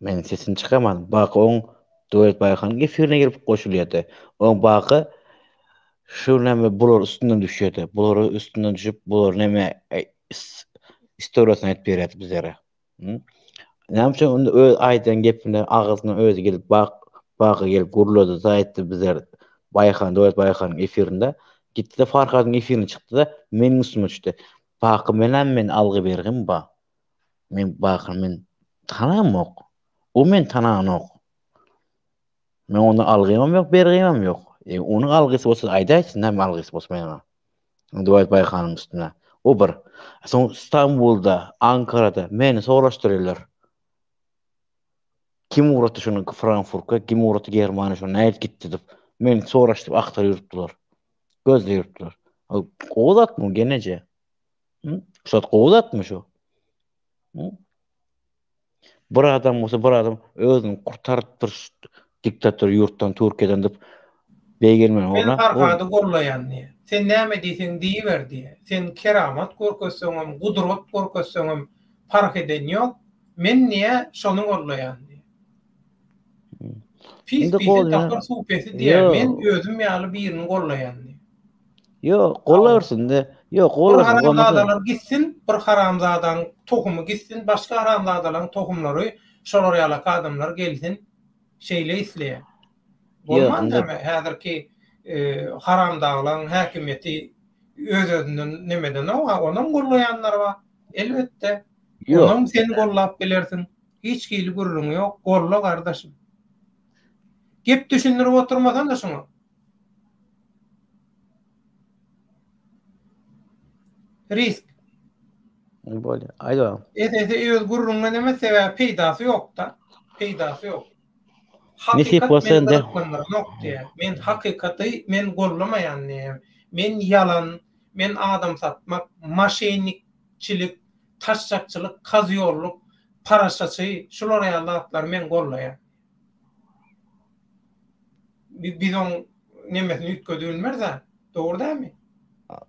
Men sesini çykarmadym. Baky oň Döwlet Baýhanyň efirine gelip goşulýardy. Oň Baky şu näme bular üstünden düşýärdi. Bular üstünden düşüp, bular näme istoriýasyny aýdyp berýärdi bizlere. Näme üçin onda öz aýdan gepine agzyna özi gelip bak Baky gelip gürledi, aýtdy bizler Baýhan, Döwlet Baýhanyň efirinde. Gitdi-de Farhadyň efirine çykdy-da meniň üstüme düşdi. Baky menem men algy bergim ba. Men Bakyny men tanamok. O meni tananok. Men ondan algymam ýok, bergimem ýok. E, onuň algysy bolsa aýdaýsyn, näme algysy bolsa maňa. Döwlet Baýhanyň üstüne. O bir. Soň Stambulda, Ankarada meni soraşdyrýarlar. Kim ugratdy şuny Frankfurta, kim ugratdy Germaniýa, şuny nädip gitdi diýip. Meni soraşdyryp aktaryp ýörüpdiler. Gözleýip ýörüpdiler. Gowy zatmy geneje? Hı? Şu zat gowy zatmy şu? Hı? Bir adam bolsa bir adam özüni kurtarypdyr şu diktator ýurtdan Türkiýeden diýip beýgelmän Men orna. Farhady gollaýan diýýär. Sen näme diýseň diýiber diýýär. Sen keramat görkezseňem, gudrat görkezseňem parh eden ýok. Men diýýär, şony gollaýan diýýär. Pis Indi pisi golýan. tapar suw pesi diýýär. Ýok. Men özüm ýaly birini gollaýan diýýär. Ýok, gollarsyň indi. Ýok, Bir gollarsyň, gollasyn. haramzadalar gitsin, bir haramzadaň tohumy gitsin, başga haramzadalaryň tohumlary şolar ýalaky adamlar gelsin. Şeýle isleýän. Ýok, Bolman indi näme, häzirki haramdaglaryň häkimiýeti öz-özünden nemedenok-a, onam gollaýanlar bar. Elbetde, Ýok. onam sen gollap bilersiň. Hiç hili gürrüňi ýok. Golla gardaşym. Gep düşündirip oturmasana şuňa. Risk. Bolýar. Aýt bakalym. Esasy öz gürrüňden emes, sebäbi peýdasy ýok-da. Peýdasy ýok. Nesip Hakykat bolsa meni indi. gyzyklandyranok diýýär. Men hakykaty men gollamaýan diýýär. Men ýalan, men adam satmak, maşennikçilik, taşşakçylyk, kazýollyk, paraşaçy şular ýaly zatlary men gollaýan. Biz oň nemesini üýtgedip bilmeris-ä. Dogry dälmi?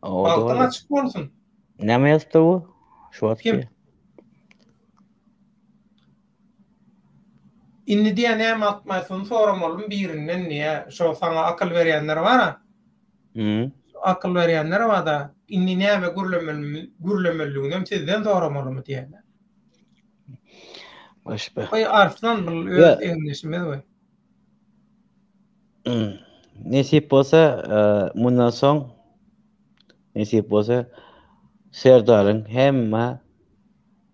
Bagtyň açyk bolsun. Näme ýazypdyr bu? Şu wagt Kim? Indi diýä näme atmaýsyny soramalym birinden diýä. Şo saňa akyl berýänler bar-a. Hmm. Akyl berýänler bar-da. Indi näme gürlemeli, gürlemelidiginem sizden soramalymy diýýärler. Başba. Oý Arslan bul öz egindeşimiz we. Hmm. Nesip bolsa, e, mundan soň nesip bolsa Serdaryň hemme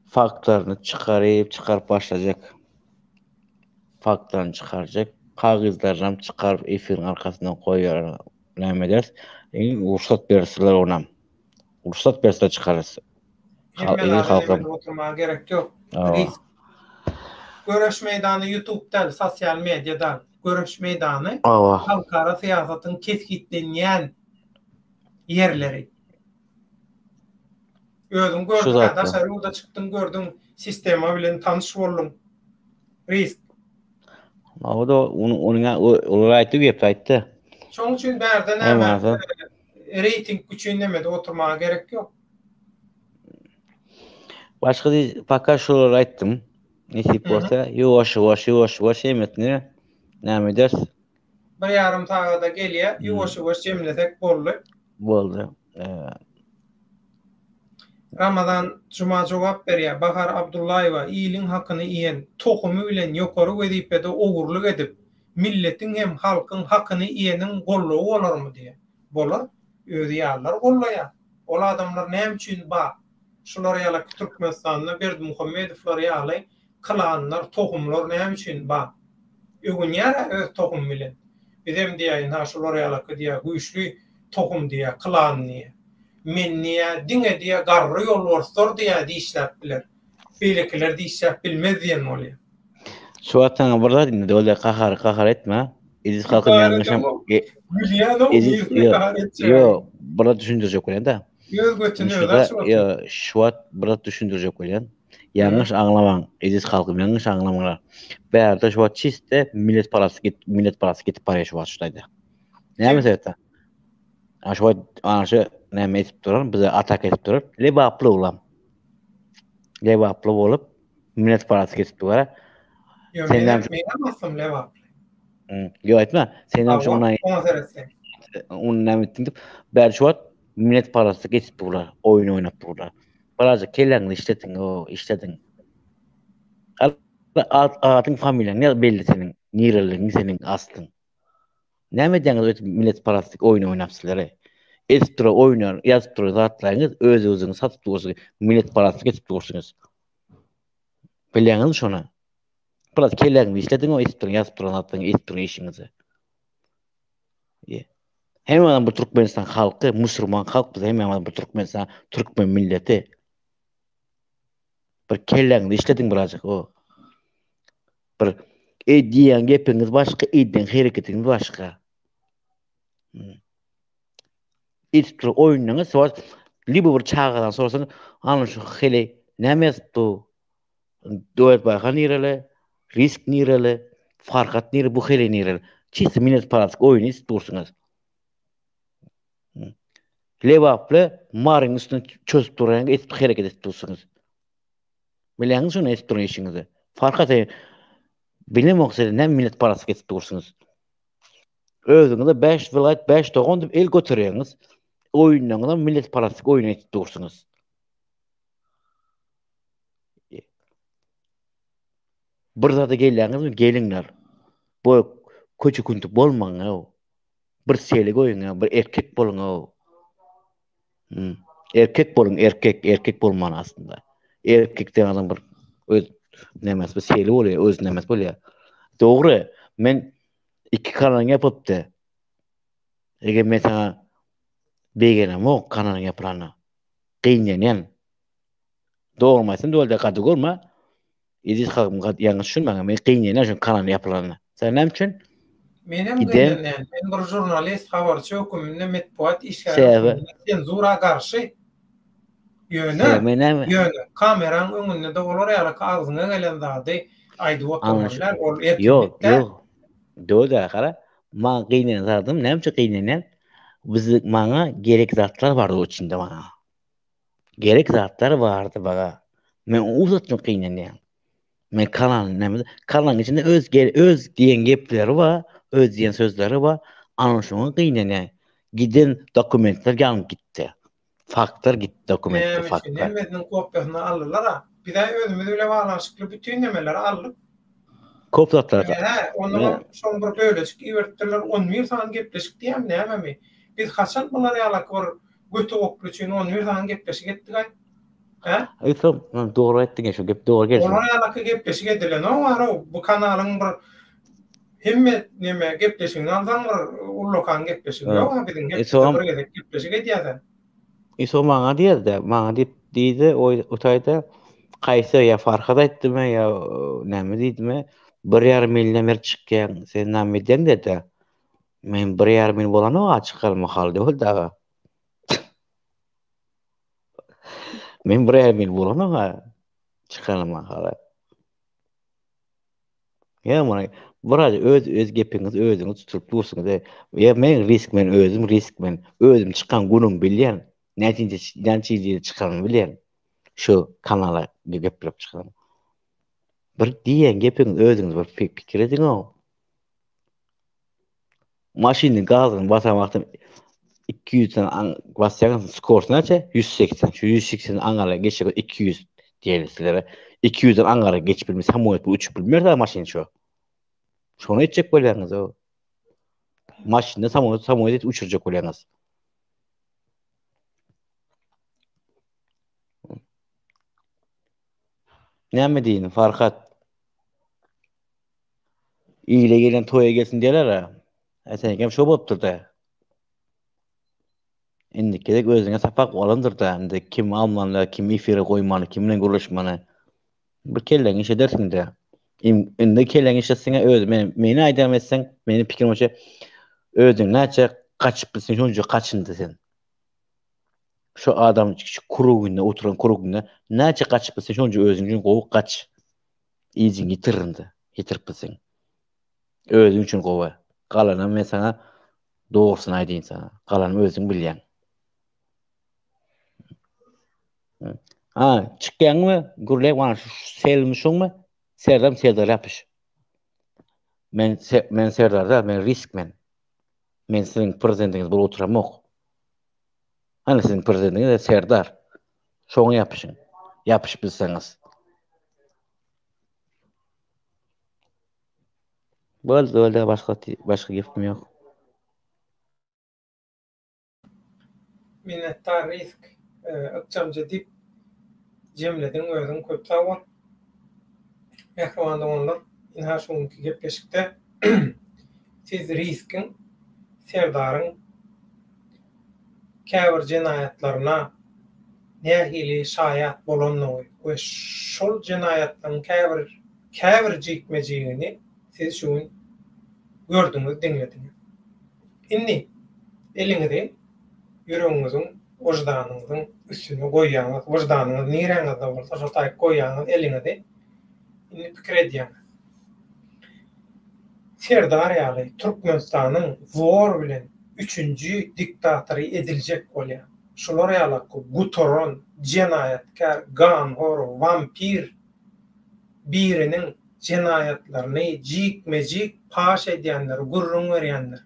faktlaryny çykaryp, çykaryp başlajak. Faktlaryny çykarjak, kagyzlaryny çykaryp efiriň arkasyndan goýar. Näme ederis? Rugsat berseler onam. Rugsat berseler çykararys. Hemme zada oturmaga gerek ýok. Risk. Göreş meýdany YouTube däl, sosial media däl. Göreş meýdany halkara syýasatyň kesgitlenýän ýerleri. Özüň gördüň, daşary ýurda çykdyň, gördüň, sistema bilen tanyş bolduň. Risk. O da onuň olar aýtdy gep aýtdy. Şonuň üçin bärde näme reýting üçin nemede oturmaga gerek ýok. Başga diý, paka şolary aýtdym. Nesip bolsa, ýuwaş ýuwaş ýuwaş ýuwaş hemmesini näme ederis? Bir ýarym sagada gelýär, ýuwaş ýuwaş jemlesek boldy. Boldy. Ramazan Juma jogap berýär, Bahar Abdullaýewa iliň hakyny iýen, tohumy bilen ýokary wezipede ogurlyk edip, milletiň hem halkyň hakyny iýeniň gollugy bolarmy diýýär. Bolar. Özi ýalylar gollaýar. Ol adamlar näme üçin bar? Şular ýalaky Türkmenistanda Berdimuhamedowlar ýaly klanlar, tohumlar näme üçin bar? Öwünýär-ä öz tohumy bilen. Bizem diýýär, ynha şular ýalaky diýýär, güýçli tohum diýýär, klan diýýär. Men diýýär, diňe diýýär, garry ýolbarslar diýýär dişläp biler. Beýlekiler dişläp bilmez diýen bolýar. Şu wagt saňa bir zat indi döwlet gahar gahar etme. Eziz halkym ýalňyşam. Gülýän o Eziz ýo bir zat düşündirjek bolýan da. Öz götüni özi açyp otyr. Ýo şu wagt bir zat düşündirjek bolýan. Ýalňyş aňlamaň eziz halkym ýalňyş aňlamaňlar. Bärde şu wagt çiste millet parasy git millet parasy gitip barýar şu wagt şu taýda. Näme sebäpden? Ana şu wagt ana şu näme edip duran bize ataka edip duran lebaply ulam. Lebaply bolup millet parasy kesip durar. Ýok, men hem men aslym lebaply. Ýok aýtma. Sen hem şoňa oňa seretseň. Ony näme etdiň diýip, bäri şu wagt millet parasy kesip durlar, oýun oýnap durlar. Birazjyk kelläňizi işletiň, o işlediň. Al adyň familiýaň ne belli seniň, nireligiň seniň aslyň. Näme edýäňiz öýtüp milletparazlyk oýun oýnap sizlere. Edip duran oýnar, ýazyp duran zatlaryňyz öz-özüňizi satyp dursuňyz, milletparazlyk edip dursuňyz. Bilýäňizmi şony? Biraz kelläňizi işlediň o edip duran, ýazyp duran zatlaryňyzy, edip duran işiňizi. Hemmämiz bu Türkmenistan halky, musurman halk biz hemmämiz bu Türkmenistan, türkmen milleti. Bir kelläňizi işlediň birazjyk o. Bir edýän gepiňiz başga, edýän hereketiňiz başga. Hmm. Edip dur oýnuňyz, soň libo bir çagadan sorsaň, ana şu heleý näme ýazyp bu? Döwlet Baýhan nireli? Risk nireli? Farhat nire? Bu heleý nireli? Çisti millet parasy oýun edip dursuňyz. Hmm. Lebaply Maryň üstüne çözüp duran edip hereket edip dursuňyz. Bilýäňiz şony edip duran işiňizi. Farhat sen bilemok siz näme millet parasy kesip dursuňyz. Özüňize 5 welaýat 5 dogan diýip el göterýäňiz. Oýunlaryňyzam millet parasy oýun edip dursuňyz. Bir zada gelýäňizmi geliňler. Bu köçe küntük bolmaň ýa. Bir seli goýuň ýa, bir erkek boluň ýa. Hmm. Erkek boluň, erkek, erkek bolman aslynda. Erkek diýen adam bir öz nemesi bir seli bolýar, öz nemesi bolýar. Dogry, men iki kanalyň ýapypdy. Eger men saňa begenemok kanalyň ýapylanyna. Gynanýan. Dogrymy aýtsam, dogry gaty görme. Eziz halkym ýalňyş düşünmäň, men gynanýan şu kanal ýapylanyna. Sen näme üçin? Menem gynanýan. Men bir žurnalist, habarçy höküminde, metbugat işgäri höküminde senzura garşy. Ýöne, ýöne kameraň öňünde-de olar ýaly agzyňa gelen zady aýdyp oturmaly däl, ol erkinlik däl. Ýok, ýok. Dogry gara. Maňa gynanýan zadym, näme üçin gynanýan? Biz maňa gerek zatlar bardy o içinde maňa. Gerek zatlar bardy baga. Men uzatmak gynanýan. Men kanalyň näme? Kanalyň içinde öz öz diýen gepleri bar, öz diýen sözleri bar. Ana şoňa gynanýan. Giden dokumentler ýanyp gitdi. Faktlar gitdi dokumentler, faktlar. Hemmesiniň kopiýasyny aldylar-a. Biz-ä özümiz bile baglanyşykly bütin nemeleri aldyk. Köp zatlar. Hä, ondan şoň bir bölejik iberipdirler. 11 sany gepleşik diýýärmi, nämemi? Biz haçan bular ýalak bir Göti goply üçin on bir sany gepleşik etdigaý. Hä? Aýtsam, dogry aýtdyň şu gep dogry gelsin. Olar ýalaky gepleşik edilenok arow. Bu kanalyň bir hemme neme gepleşigini alsaň bir ullakan gepleşigi ýok a biziň hepdede bir gezek gepleşik edýäs. Iso maňa diýerde, maňa diýip diýdi, o taýda. Kaýsy ýa Farhat aýtdymy ýa näme diýdimi? Bir ýarym milden beri çykýaň, sen näme edýäň diýdi. Men bir ýarym mil bolanok a çykaly mahal diýdi aga. Men bir ýarym mil bolanok a çykaly mahaly. Ýa muny biraz öz öz gepiňiz özüňiz tutup dursuňyz. Ýa men risk men özüm risk men. Özüm çykan günüm bilýän. Näçinji näçinji çykanymy bilýän. Şu kanala gepläp çykan. Bir diýen gepiňiz özüňiz bir pikir ediň o. Maşynyň gazyny basan wagtym 200-den aň basýaňyz, skorst näçe? 180. Şu 180 aňara geçip 200 diýeli sizlere. 200-den aňara geçip bilmez, samoýet bu uçup bilmez da maşyn şu. Şony etjek bolýaňyz o. Maşynda samoýet, samoýet uçurjak bolýaňyz. Näme diýin, Farhat? Ile gelen toýa gelsin diýerler-ä. Hä seňkem şo bolupdyr-da. Indiki gezek özüňe sapak bolandyr-da. Indi kimi almaly, kimi efire goýmaly, kim bilen gürleşmeli. Bir kelläňi işledersiň-dä. Indi kelläňi işletseň öz men meni aýdýan etseň, meniň pikirim boýunça özüň näçe gaçyp bilseň şonça gaçyndy sen. Şu adam şu krugynda oturan krugynda näçe gaçyp bilseň şonça özüň üçin gowy gaç. Yzyňy ýitir indi, ýitirip bilseň. Özüň üçin gowy. Galanam men saňa dogrusyny aýdýyn saňa. Galanyny özüň bilýäň. Ha, çykýaňmy? Gürläp ana şu selmi şuňmy? Serdar Serdar ýapyş. Men men Serdar däl, men risk men. Men siziň prezidentiňiz bolup oturamok. Hany siziň prezidentiňiz Serdar. Şoňa ýapyşyň. Ýapyşyp bilseňiz. Boldy, boldy, başga başga gepim ýok. Minnetdar Risk. Ykjamja diýip jemlediň özüň köp sag bol. Mähriban doganlar, ynha şu günki gepleşikde siz Riskiň Serdaryň käbir jenaýatlaryna nähili şaýat bolandygy we şol jenaýatlaryň käbir käbir jikme-jigini siz şu gün gördüňiz, diňlediňiz. Indi eliňizi ýüregiňiziň, wyždanyňyzyň üstüne goýýaňyz, wyždanyňyz niräňizde bolsa şo taýyk goýýaňyz eliňizi, indi pikir edýäňiz. Serdar ýaly Türkmenistanyň zor bilen üçünji diktatory ediljek bolýan, şular ýalaky gutaran, jenaýatkär, ganhor, wampir biriniň jenaýatlaryny jikme-jik paş edýänler, gürrüň berýänler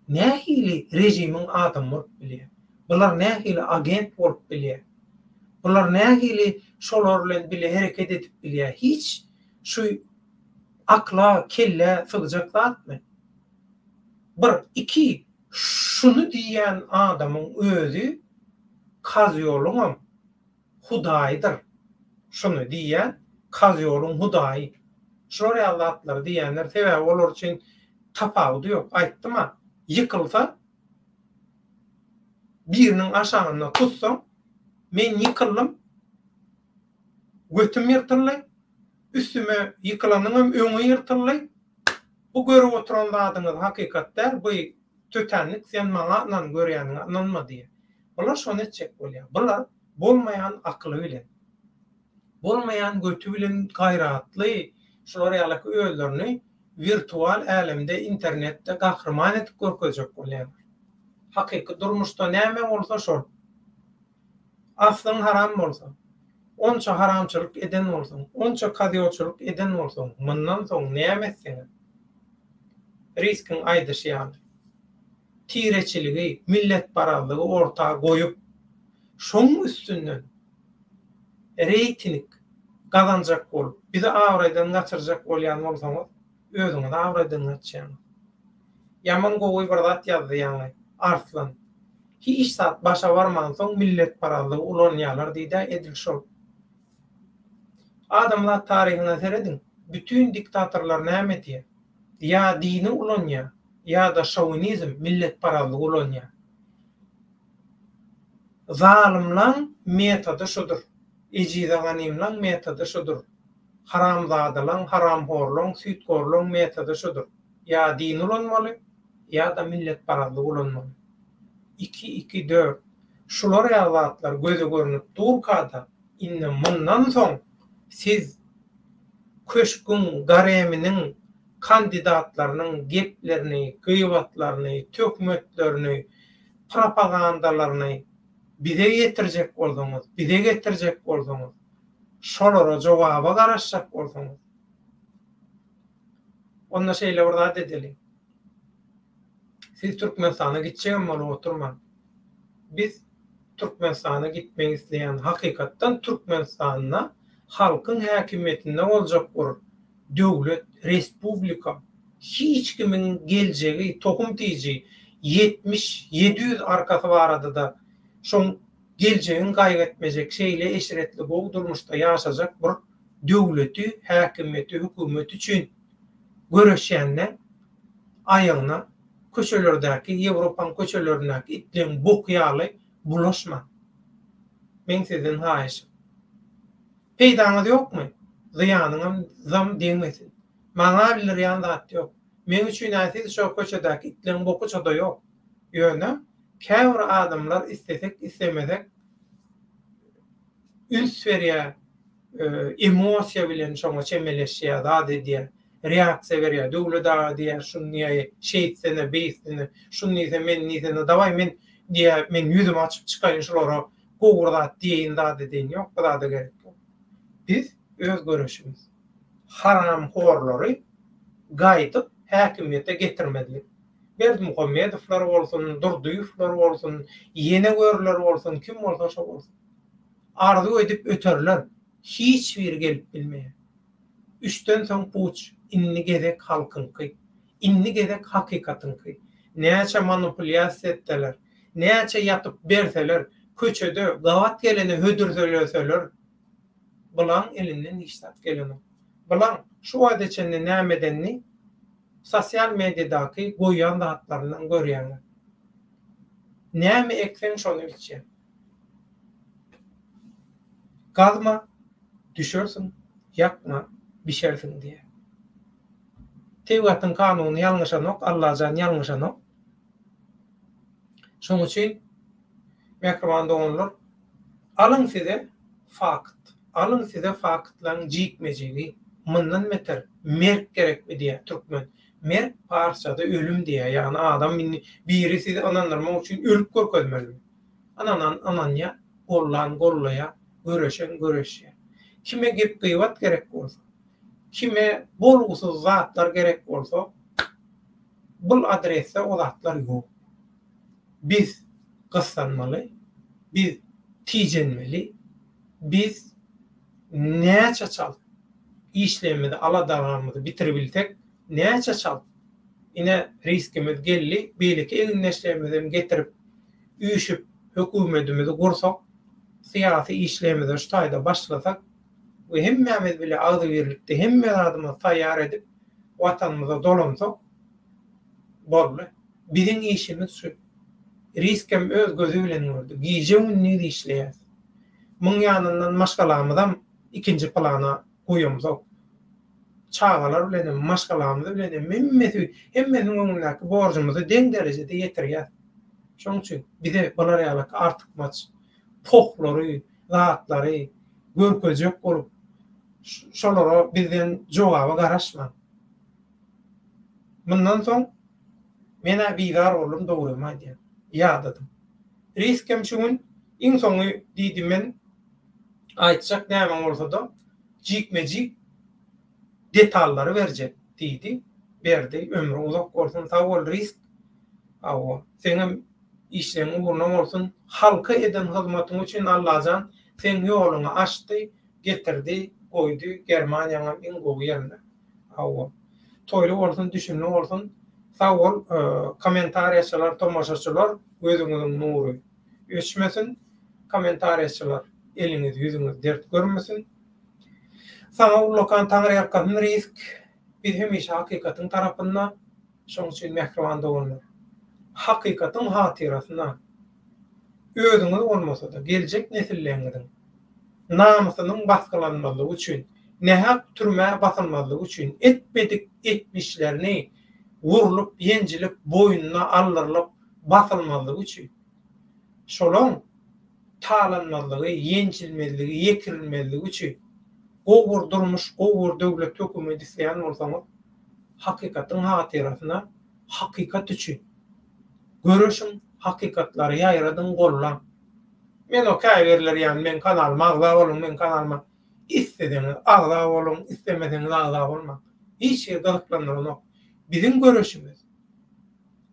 nähili režimiň adamy bolup bilýär? Bular nähili agent bolup bilýär? Bular nähili şolar bilen bile hereket edip bilýär? Hiç şu akla, kellä sygjak zatmy? Bir, iki, şuny diýýän adamyň özi kazýolyňam hudaýydyr. Şuny diýýän kazýolyň hudaýy. Şular ýaly zatlary diýýänler, sebäbi olar üçin tapawudy ýok. Aýtdym-a, ýykylsa, biriniň aşagynda tutsaň, men ýykyldym, götüm ýyrtyldy, üstüme ýykylanyňam öňi ýyrtyldy, bu görüp oturan zadyňyz hakykat däl, bu tötänlik, sen maňa ynan, görýäniňe ynanma diýýär. Bular şony etjek bolýar. Bular bolmaýan akyly bilen, bolmaýan göti bilen gaýratly şular ýalaky özlerini wirtual älemde, internetde gahryman edip görkezjek bolýarlar. Hakyky durmuşda näme bolsa şol. Aslyň haram bolsa, onça haramçylyk eden bolsaň, onça kazýolçylyk eden bolsaň, mundan soň näme etseňem, Riskiň aýdyşy ýaly, tireçiligi, milletparazlygy orta goýup, şoň üstünden reýting gazanjak bolup, bizi abraýdan gaçyrjak bolýan bolsaňyz, özüňiz abraýdan gaçýaňyz. Ýaman gowy bir zat ýazdy ýaňy Arslan. Hiç zat başa barmansoň milletparazlygy ulanýalar diýdä edil şol. Adamzat taryhyna serediň, bütin diktatorlar näme edýä? Ýa dini ulanýa, ýa-da şowinizm, milletparazlygy ulanýa. Zalymlaň metody şudur. Ejize ganymlaň metody şudur. Haramzadalaň, haramhorlaň, süýthorlaň metody şudur. Ýa dini ulanmaly, ýa-da milletparazlygy ulanmaly. Iki, iki, dört. Şular ýaly zatlar göze görnüp durka-da, indi mundan soň siz köşgüň gareminiň kandidatlarynyň geplerini, gybatlaryny, töhmetlerini, propagandalaryny bize ýetirjek bolsaňyz, bize getirjek bolsaňyz, şolara jogaba garaşjak bolsaňyz, onda şeýle bir zat edeliň. Siz Türkmenistana gitjegem bolup oturmaň. Biz Türkmenistana gitmek isleýän, hakykatdan Türkmenistanda halkyň häkimiýetinde boljak bir döwlet, respublika, hiç kimiň geljegi, tohum-tiji, 70, 700 arkasy barada-da şoň geljegini gaýgy etmejek, şeýle eşretli, gowy durmuşda ýaşajak bir döwleti, häkimiýeti, hökümeti üçin göreşýänleň aýagyna köçelerdäki, Ýewropaň köçelerindäki itleň boky ýaly bulaşmaň. Meň sizden haýyşym. Peýdaňyz ýokmy? Zyýanyňyzam degmesin. Maňa bildirýän zat ýok. Meň üçin-ä siz şo köçedäki itleň boky-da ýok. Ýöne käbir adamlar islesek-islemesek üns berýär, emosiýa bilen şoňa çemeleşýär, zat edýär, reaksiýa berýär. Döwlet aga diýýär, şuny diýýär, şeýtsene, beýtsene, şuny diýse, men diýsene, dawaý men diýýär, men ýüzümi açyp çykaýyn şulara, gowy bir zat diýeýin, zat edeýin. Ýok, bu zada gerek ýok. Biz öz göreşimiz. Haramhorlary gaýdyp häkimiýete getirmezlik. Berdimuhamedowlar bolsun, Durdyýewler bolsun, ýene görler bolsun, kim bolsa şo bolsun. Arzuw edip öterler. Hiç biri gelip bilmeýär. Üçden soň puç. Indi gezek halkyňky. Indi gezek hakykatyňky. Näçe manupulýasiýa etseler, näçe ýatyp berseler, köçede gabat gelene hödürleleseler, bulaň elinden hiç zat gelenok. Bulaň şu wagta çenli näme edenini sosial mediadaky goýýan zatlaryndan görýäňiz. Näme ekseň şony biçýäň. Gazma, düşersiň, ýakma, bişersiň diýýär. Tebigatyň kanuny ýalňyşanok, Allajan ýalňyşanok. Şonuň üçin, mähriban doganlar, alyň size fakt, alyň size faktlaryň jikme-jigi, mundan beter merk gerekmi diýýär türkmen. Merk parsçada ölüm diýýär, ýagny adam indi biri sizi ynandyrmak üçin ölüp görkezmelimi? Ynanan ynanýar, gollan gollaýar, göreşen göreşýär. Kime gep-gybat gerek bolsa, kime bolgusyz zatlar gerek bolsa, bul adresde o zatlar ýok. Biz gyssanmaly, biz tijenmeli, biz näçe çalt işlerimizi, aladalarymyzy bitiribilsek, näçe çalt ine riskimiz geldi, beýleki egindeşlerimizem getirip, üýşüp höküwmetimizi gursak, syýasy işlerimize şu taýda başlasak we hemmämiz bile agzybirlikde hemme zadymyzy taýýar edip Watanymyza dolansak boldy. Biziň işimiz şu. Riskem öz gözi bilen gördi. Gije-gündiz işleýäs. Muň ýanyndan maşgalamyzam ikinji plana goýamzok. Çagalar bilenem, maşgalamyz bilenem hemmesi, hemmesiniň öňündäki borjumyzy deň derejede ýetirýäs. Şonuň üçin bize bular ýaly artykmaç pohlary, zatlary görkezjek bolup, şolara bizden jogaba garaşmaň. Mundan soň men-ä bizar boldum, dogrymy aýdýan. Ýadadym. Riskem şu gün iň soňy diýdi men aýtjak näme bolsa-da jikme-jik detallary berjek diýdi. Berdi. Ömrüň uzak bolsun. Sag bol Risk. Hawa. Seňem işleň ugruna bolsun. Halka eden hyzmatyň üçin Allajan seň ýoluňy açdy, getirdi, goýdy Germaniýaňam iň gowy ýerine. Hawa. Toýly bolsun, düşümli bolsun. Sag bol, kommentariýaçylar, tomaşaçylar, gözüňiziň nury öçmesin. Kommentariýaçylar, eliňiz, ýüzüňiz dert görmesin. Saňa ullakan Taňryýalkasyn Risk. Biz hemişe hakykatyň tarapynda. Şonuň üçin mähriban doganlar, hakykatyň hatyrasyna özüňiz bolmasa-da, geljek nesilleriňiziň. Namysynyň basgylanmazlygy üçin, nähak türmä basylmazlygy üçin, etmedik etmişlerini wurlup, ýenjilip, boýnuna aldyrylyp basylmazlygy üçin, şolaň talanmazlygy, ýenjilmezligi, ýekirilmezligi üçin gowy bir durmuş, gowy bir döwlet, hökümet isleýän bolsaňyz, hakykatyň hatyrasyna, hakykat üçin göreşiň, hakykatlary ýaýradyň, gollaň. Men o käbirleri ýaly meň kanalyma agza boluň, meň kanalyma isleseňiz agza boluň, islemeseňiz agza bolmaň. Hiç hili gyzyklandyranok. Biziň göreşimiz,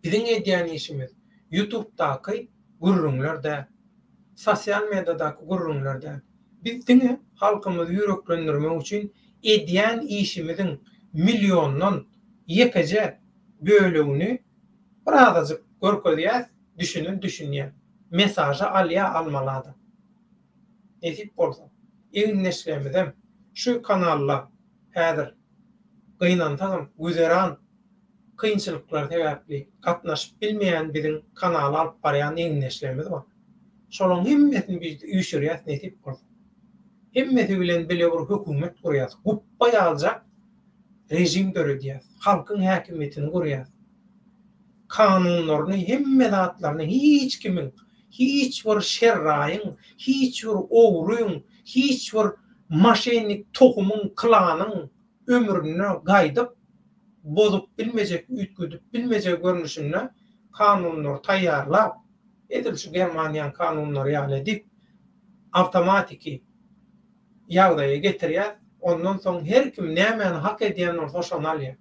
biziň edýän işimiz ýutubdaky gürrüňler däl. Sosial mediadaky gürrüňler däl. Biz diňe halkymyzy ýüreklendirmek üçin edýän işimiziň milliondan ýekeje bölegini birazajyk görkezýäs, düşünen düşünýär. Mesažy alýar almaly adam. Nesip bolsa, egindeşlerimizem şu kanalda häzir gynansagam güzeran kynçylyklary sebäpli gatnaşyp bilmeýän biziň kanaly alyp barýan egindeşlerimiz bar. Şolaryň hemmesini biz üýşürýäs nesip bolsa. Hemmesi bilen bile bir hökümet gurýas. Gupba ýaljak režim döredýäs. Halkyň häkimiýetini gurýas. Kanunlaryny hemme zatlaryny hiç kimiň, hiç bir şerraýyň, hiç bir ogryň, hiç bir moşennik tohumyň, klanyň ömründe gaýdyp bozup bilmejek, üýtgedip bilmejek görnüşinde kanunlary taýýarlap, edil şu Germaniýanyň kanunlary ýaly edip, awtomatiki ýagdaýa getirýär, ondan soň her kim nämäni hak edýän bolsa şony alýar.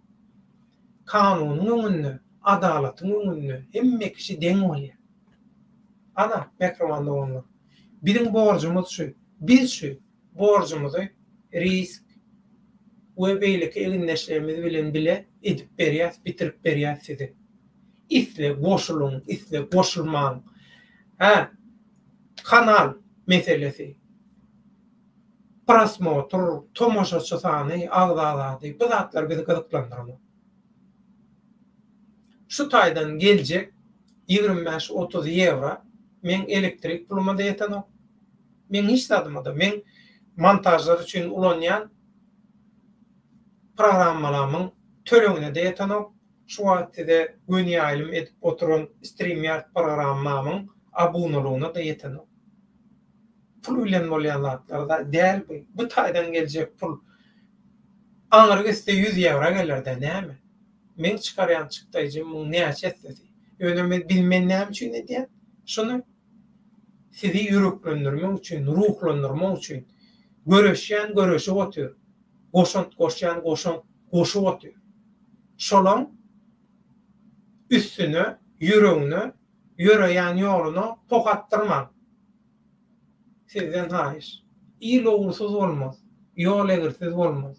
Kanunyň öňünde, adalatyň öňünde hemme kişi deň bolýar. Ana, mähriban doganlar, biziň borjumyz şu. Biz şu borjumyzy risk we beýleki egindeşlerimiz bilen bile edip berýäs, bitirip berýäs size. Isle goşulyň, isle goşulmaň. Hä, kanal meselesi, prosmotr, tomaşaçy sany, agza zady, bu zatlar bizi gyzyklandyranok. Şu taýdan geljek 25-30 ýewro meň elektrik puluma-da ýetenok. Meň hiç zadyma-da, meň montažlar üçin ulanýan programmalamyň tölegine-de ýetenok. Şu wagt size göni ýaýlym edip oturan StreamYard programmamyň abunalygyna-da ýetenok. Pul bilen bolýan zatlar-da däl bu. Bu taýdan geljek pul aňry gitse 100 ýewro geler-dä näme? Meň çykarýan çykdaýjym muň näçe essesi. Ýöne men biz men näme üçin edýän şuny? Sizi ýüreklendirmek üçin, ruhlandyrmak üçin. Göreşýän göreşip otyr. Goşant goşýan goşant goşup otyr. Şolaň üstüne, ýüregine, ýöreýän ýoluna poh atdyrmaň. Sizden haýyş. Il ugursyz bolmaz, ýol egirsiz bolmaz.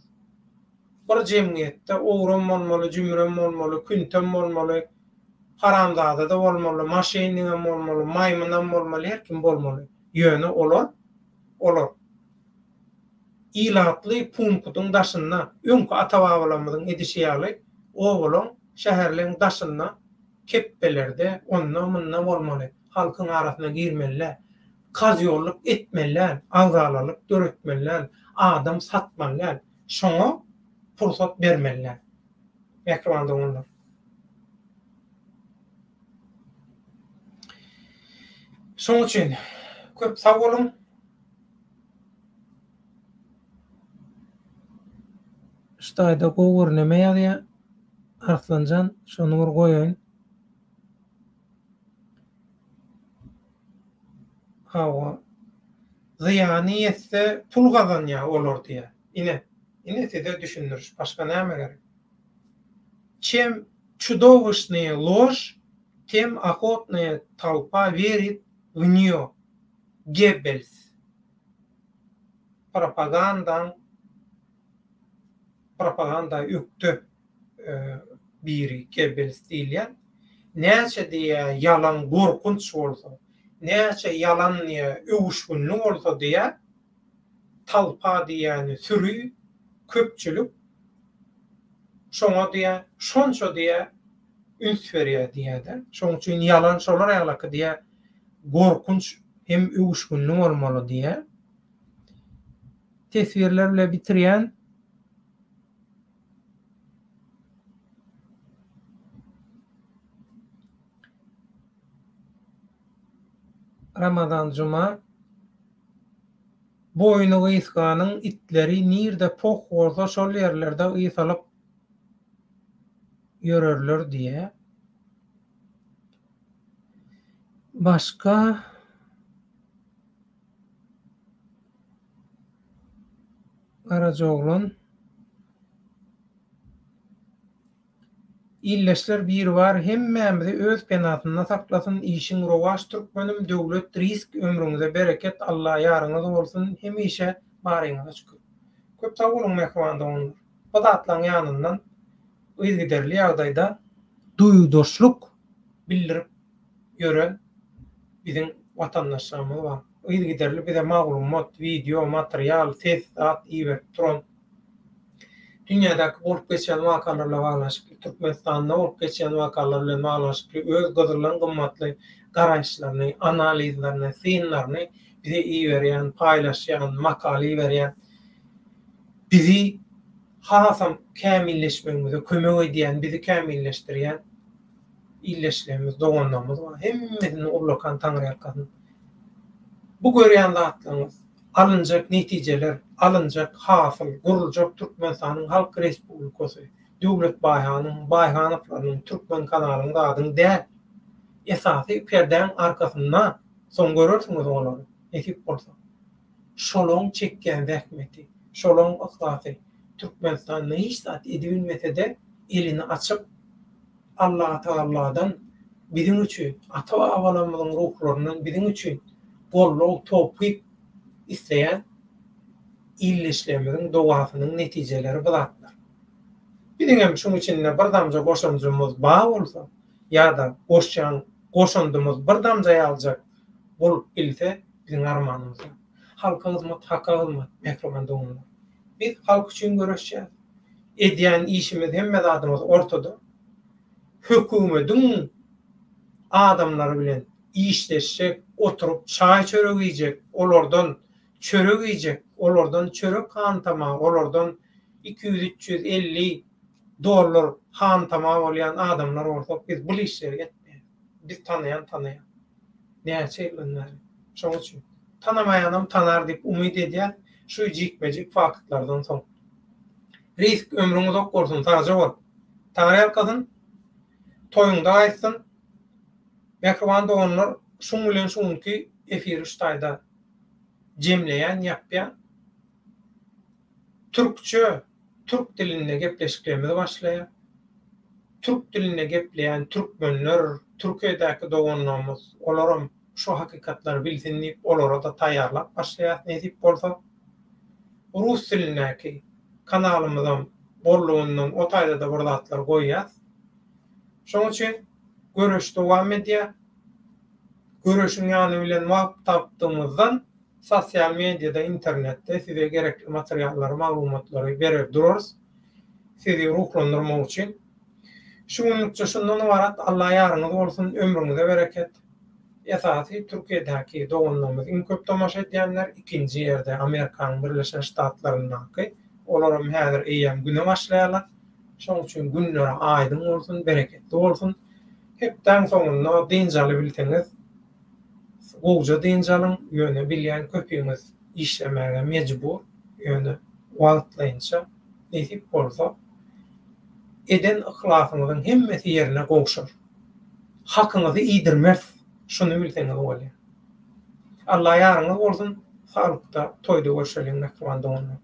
Bir jemgyýetde ogram bolmaly, jümrem bolmaly, küntem bolmaly, haramzada-da bolmaly, moşennigem bolmaly, maýmynam bolmaly, her kim bolmaly. Ýöne olar, olar ilatly punkutyň daşynda, öňki ata-babalarymyzyň edişi ýaly, obalaň, şäherleň daşynda, kepbelerde, onda-munda bolmaly, halkyň arasyna girmeli däl, kozýollyk etmeli däl, agzalalyk döretmeli däl, adam satmaly däl. Şoňa pursat bermeli däl. Mähriban doganlar! Şoň üçin köp sag boluň. Şu taýda gowy bir neme ýazýar. Arslanjan, şony bir goýaýyn. Hawa. Zyýany ýetse pul gazanýar olar diýýär. Ine, ine size düşündiriş, başga näme gerek? Çem çudowyşnyýa lož, tem ohotnaýa tolpa werit w nýo. Gebbels. Propagandaň propaganda ökde biri Gebbels diýilýän. Näçe diýýär ýalan gorkunç bolsa, näçe ýalan diýýär öwüşginli bolsa diýýär, talpa diýýäni süri, köpçülik şoňa diýýär, şonça diýýär üns berýär diýýär-de. Şonuň üçin ýalan şolar ýalaky diýýär, gorkunç hem öwüşginli bolmaly diýýär. teswirler bile bitirýän. Ramazan Juma Boýny gysganyň itleri nirde poh bolsa şol ýerlerde ysalyp ýörerler diýýär. Başga Garajaoglan Ildeşler Biribar hemmämizi öz penasynda saklasyn işiň rowaç türkmenim döwlet risk ömrüňize bereket Alla ýaryňyz bolsun hemişe baryňyza şükür. Köp sag boluň mähriban doganlar. Bu zatlaň ýanyndan yzgiderli ýagdaýda duýgudaşlyk bildirip ýören biziň watandaşlarymyz bar. Yzygiderli bize maglumat, wideo, material, ses, zat iberip duran, dünýädäki bolup geçýän wakalar bilen baglanyşykly, Türkmenistanda bolup geçýän wakalar bilen baglanyşykly öz gyzyldan gymmatly garaýyşlaryny, analizlerini, synlaryny bize iberýän, paýlaşýan, makala iberýän, bizi hasam kämilleşmegimize kömek edýän, bizi kämilleşdirýän ildeşlerimiz, doganlarymyz bar. Hemmesini ullakan taňryýalkasyn. Bu görýän zatlaryňyz, alynjak netijeler, alynjak hasyl, guruljak Türkmenistanyň Halk Respublikasy, Döwlet Baýhanyň, Baýhanowlarynyň, Türkmen kanalyň zadyň däl. Esasy perdäň arkasynda, soň görersiňiz olary, nesip bolsa. Şolaň çekýän zähmeti, şolaň yhlasy Türkmenistanda hiç zat edibilmesede elini açyp Allatagaladan biziň üçin, ata-babalarymyzyň ruhlaryndan biziň üçin goldaw, towpyk isleýän ildeşlerimiziň dogasynyň netijeleri bu zatlar. Biziňem şuň içinde bir damja goşanjymyz bar bolsa ýa-da goşýan goşandymyz bir damja ýaljak bolup bilse biziň armanymyz ýok. Halka hyzmat, haka hyzmat, mähriban doganlar. Biz halk üçin göreşýäs. Edýän işimiz hemme zadymyz ortada. Hökümediň adamlary bilen işleşjek, oturyp çaý-çörek iýjek, olardan çörek iýjek, olardan çörek hantama, olardan 200, 350 dollar hantama bolýan adamlar bolsak biz bul işleri etmeýäs. Biz tanaýan tanaýar. Näçe ýyldan bäri. Şoň üçin. Tanamaýanam tanar diýip umyt edýäs şu jikme-jik faktlardan soň. Risk ömrüň uzak bolsun sagja bol. Taňryýalkasyn. Toýuňda gaýtsyn. Mähriban doganlar şuň bilen şu günki efiri şu taýda jemleýän ýapýan. Türkçe türk dilinde gepleşiklerimiz başlaýar. Türk dilinde gepleýän türkmenler, Türkiýedäki doganlarymyz, olaram şu hakykatlary bilsin diýip, olara-da taýýarlap başlaýarys nesip bolsa. Rus dilindäki kanalymyzam bollugyndan o taýda-da bir zatlar goýýas. Şonuň üçin göreş dowam edýär. Göreşiň ýany bilen wagt tapdygymyzdan Sosial mediada, internetde size gerekli materiallary, maglumatlary berer durarys. Sizi ruhlandyrmak üçin. Şu günlükçe şundan ybarat. Alla ýaryňyz bolsun, ömrüňize bereket. Esasy Türkiýedäki doganlarymyz iň köp tomaşa edýänler, ikinji ýerde Amerikanyň Birleşen Ştatlaryndaky, olaram häzir eýýäm güne başlaýarlar. Şonuň üçin günleri aýdyň bolsun, bereketli bolsun. Hepdäň soňunda dynç alybilseňiz, Gowja dynç alyň, ýöne bilýän köpüňiz işlemäge mejbur, ýöne wagtlaýynça nesip bolsa eden yhlasyňyzyň hemmesi ýerine gowşar. Hakyňyzy iýdirmeris, şuny bilseňiz bolýar. Alla ýaryňyz bolsun, saglykda toýda görşeliň mähriban doganlar.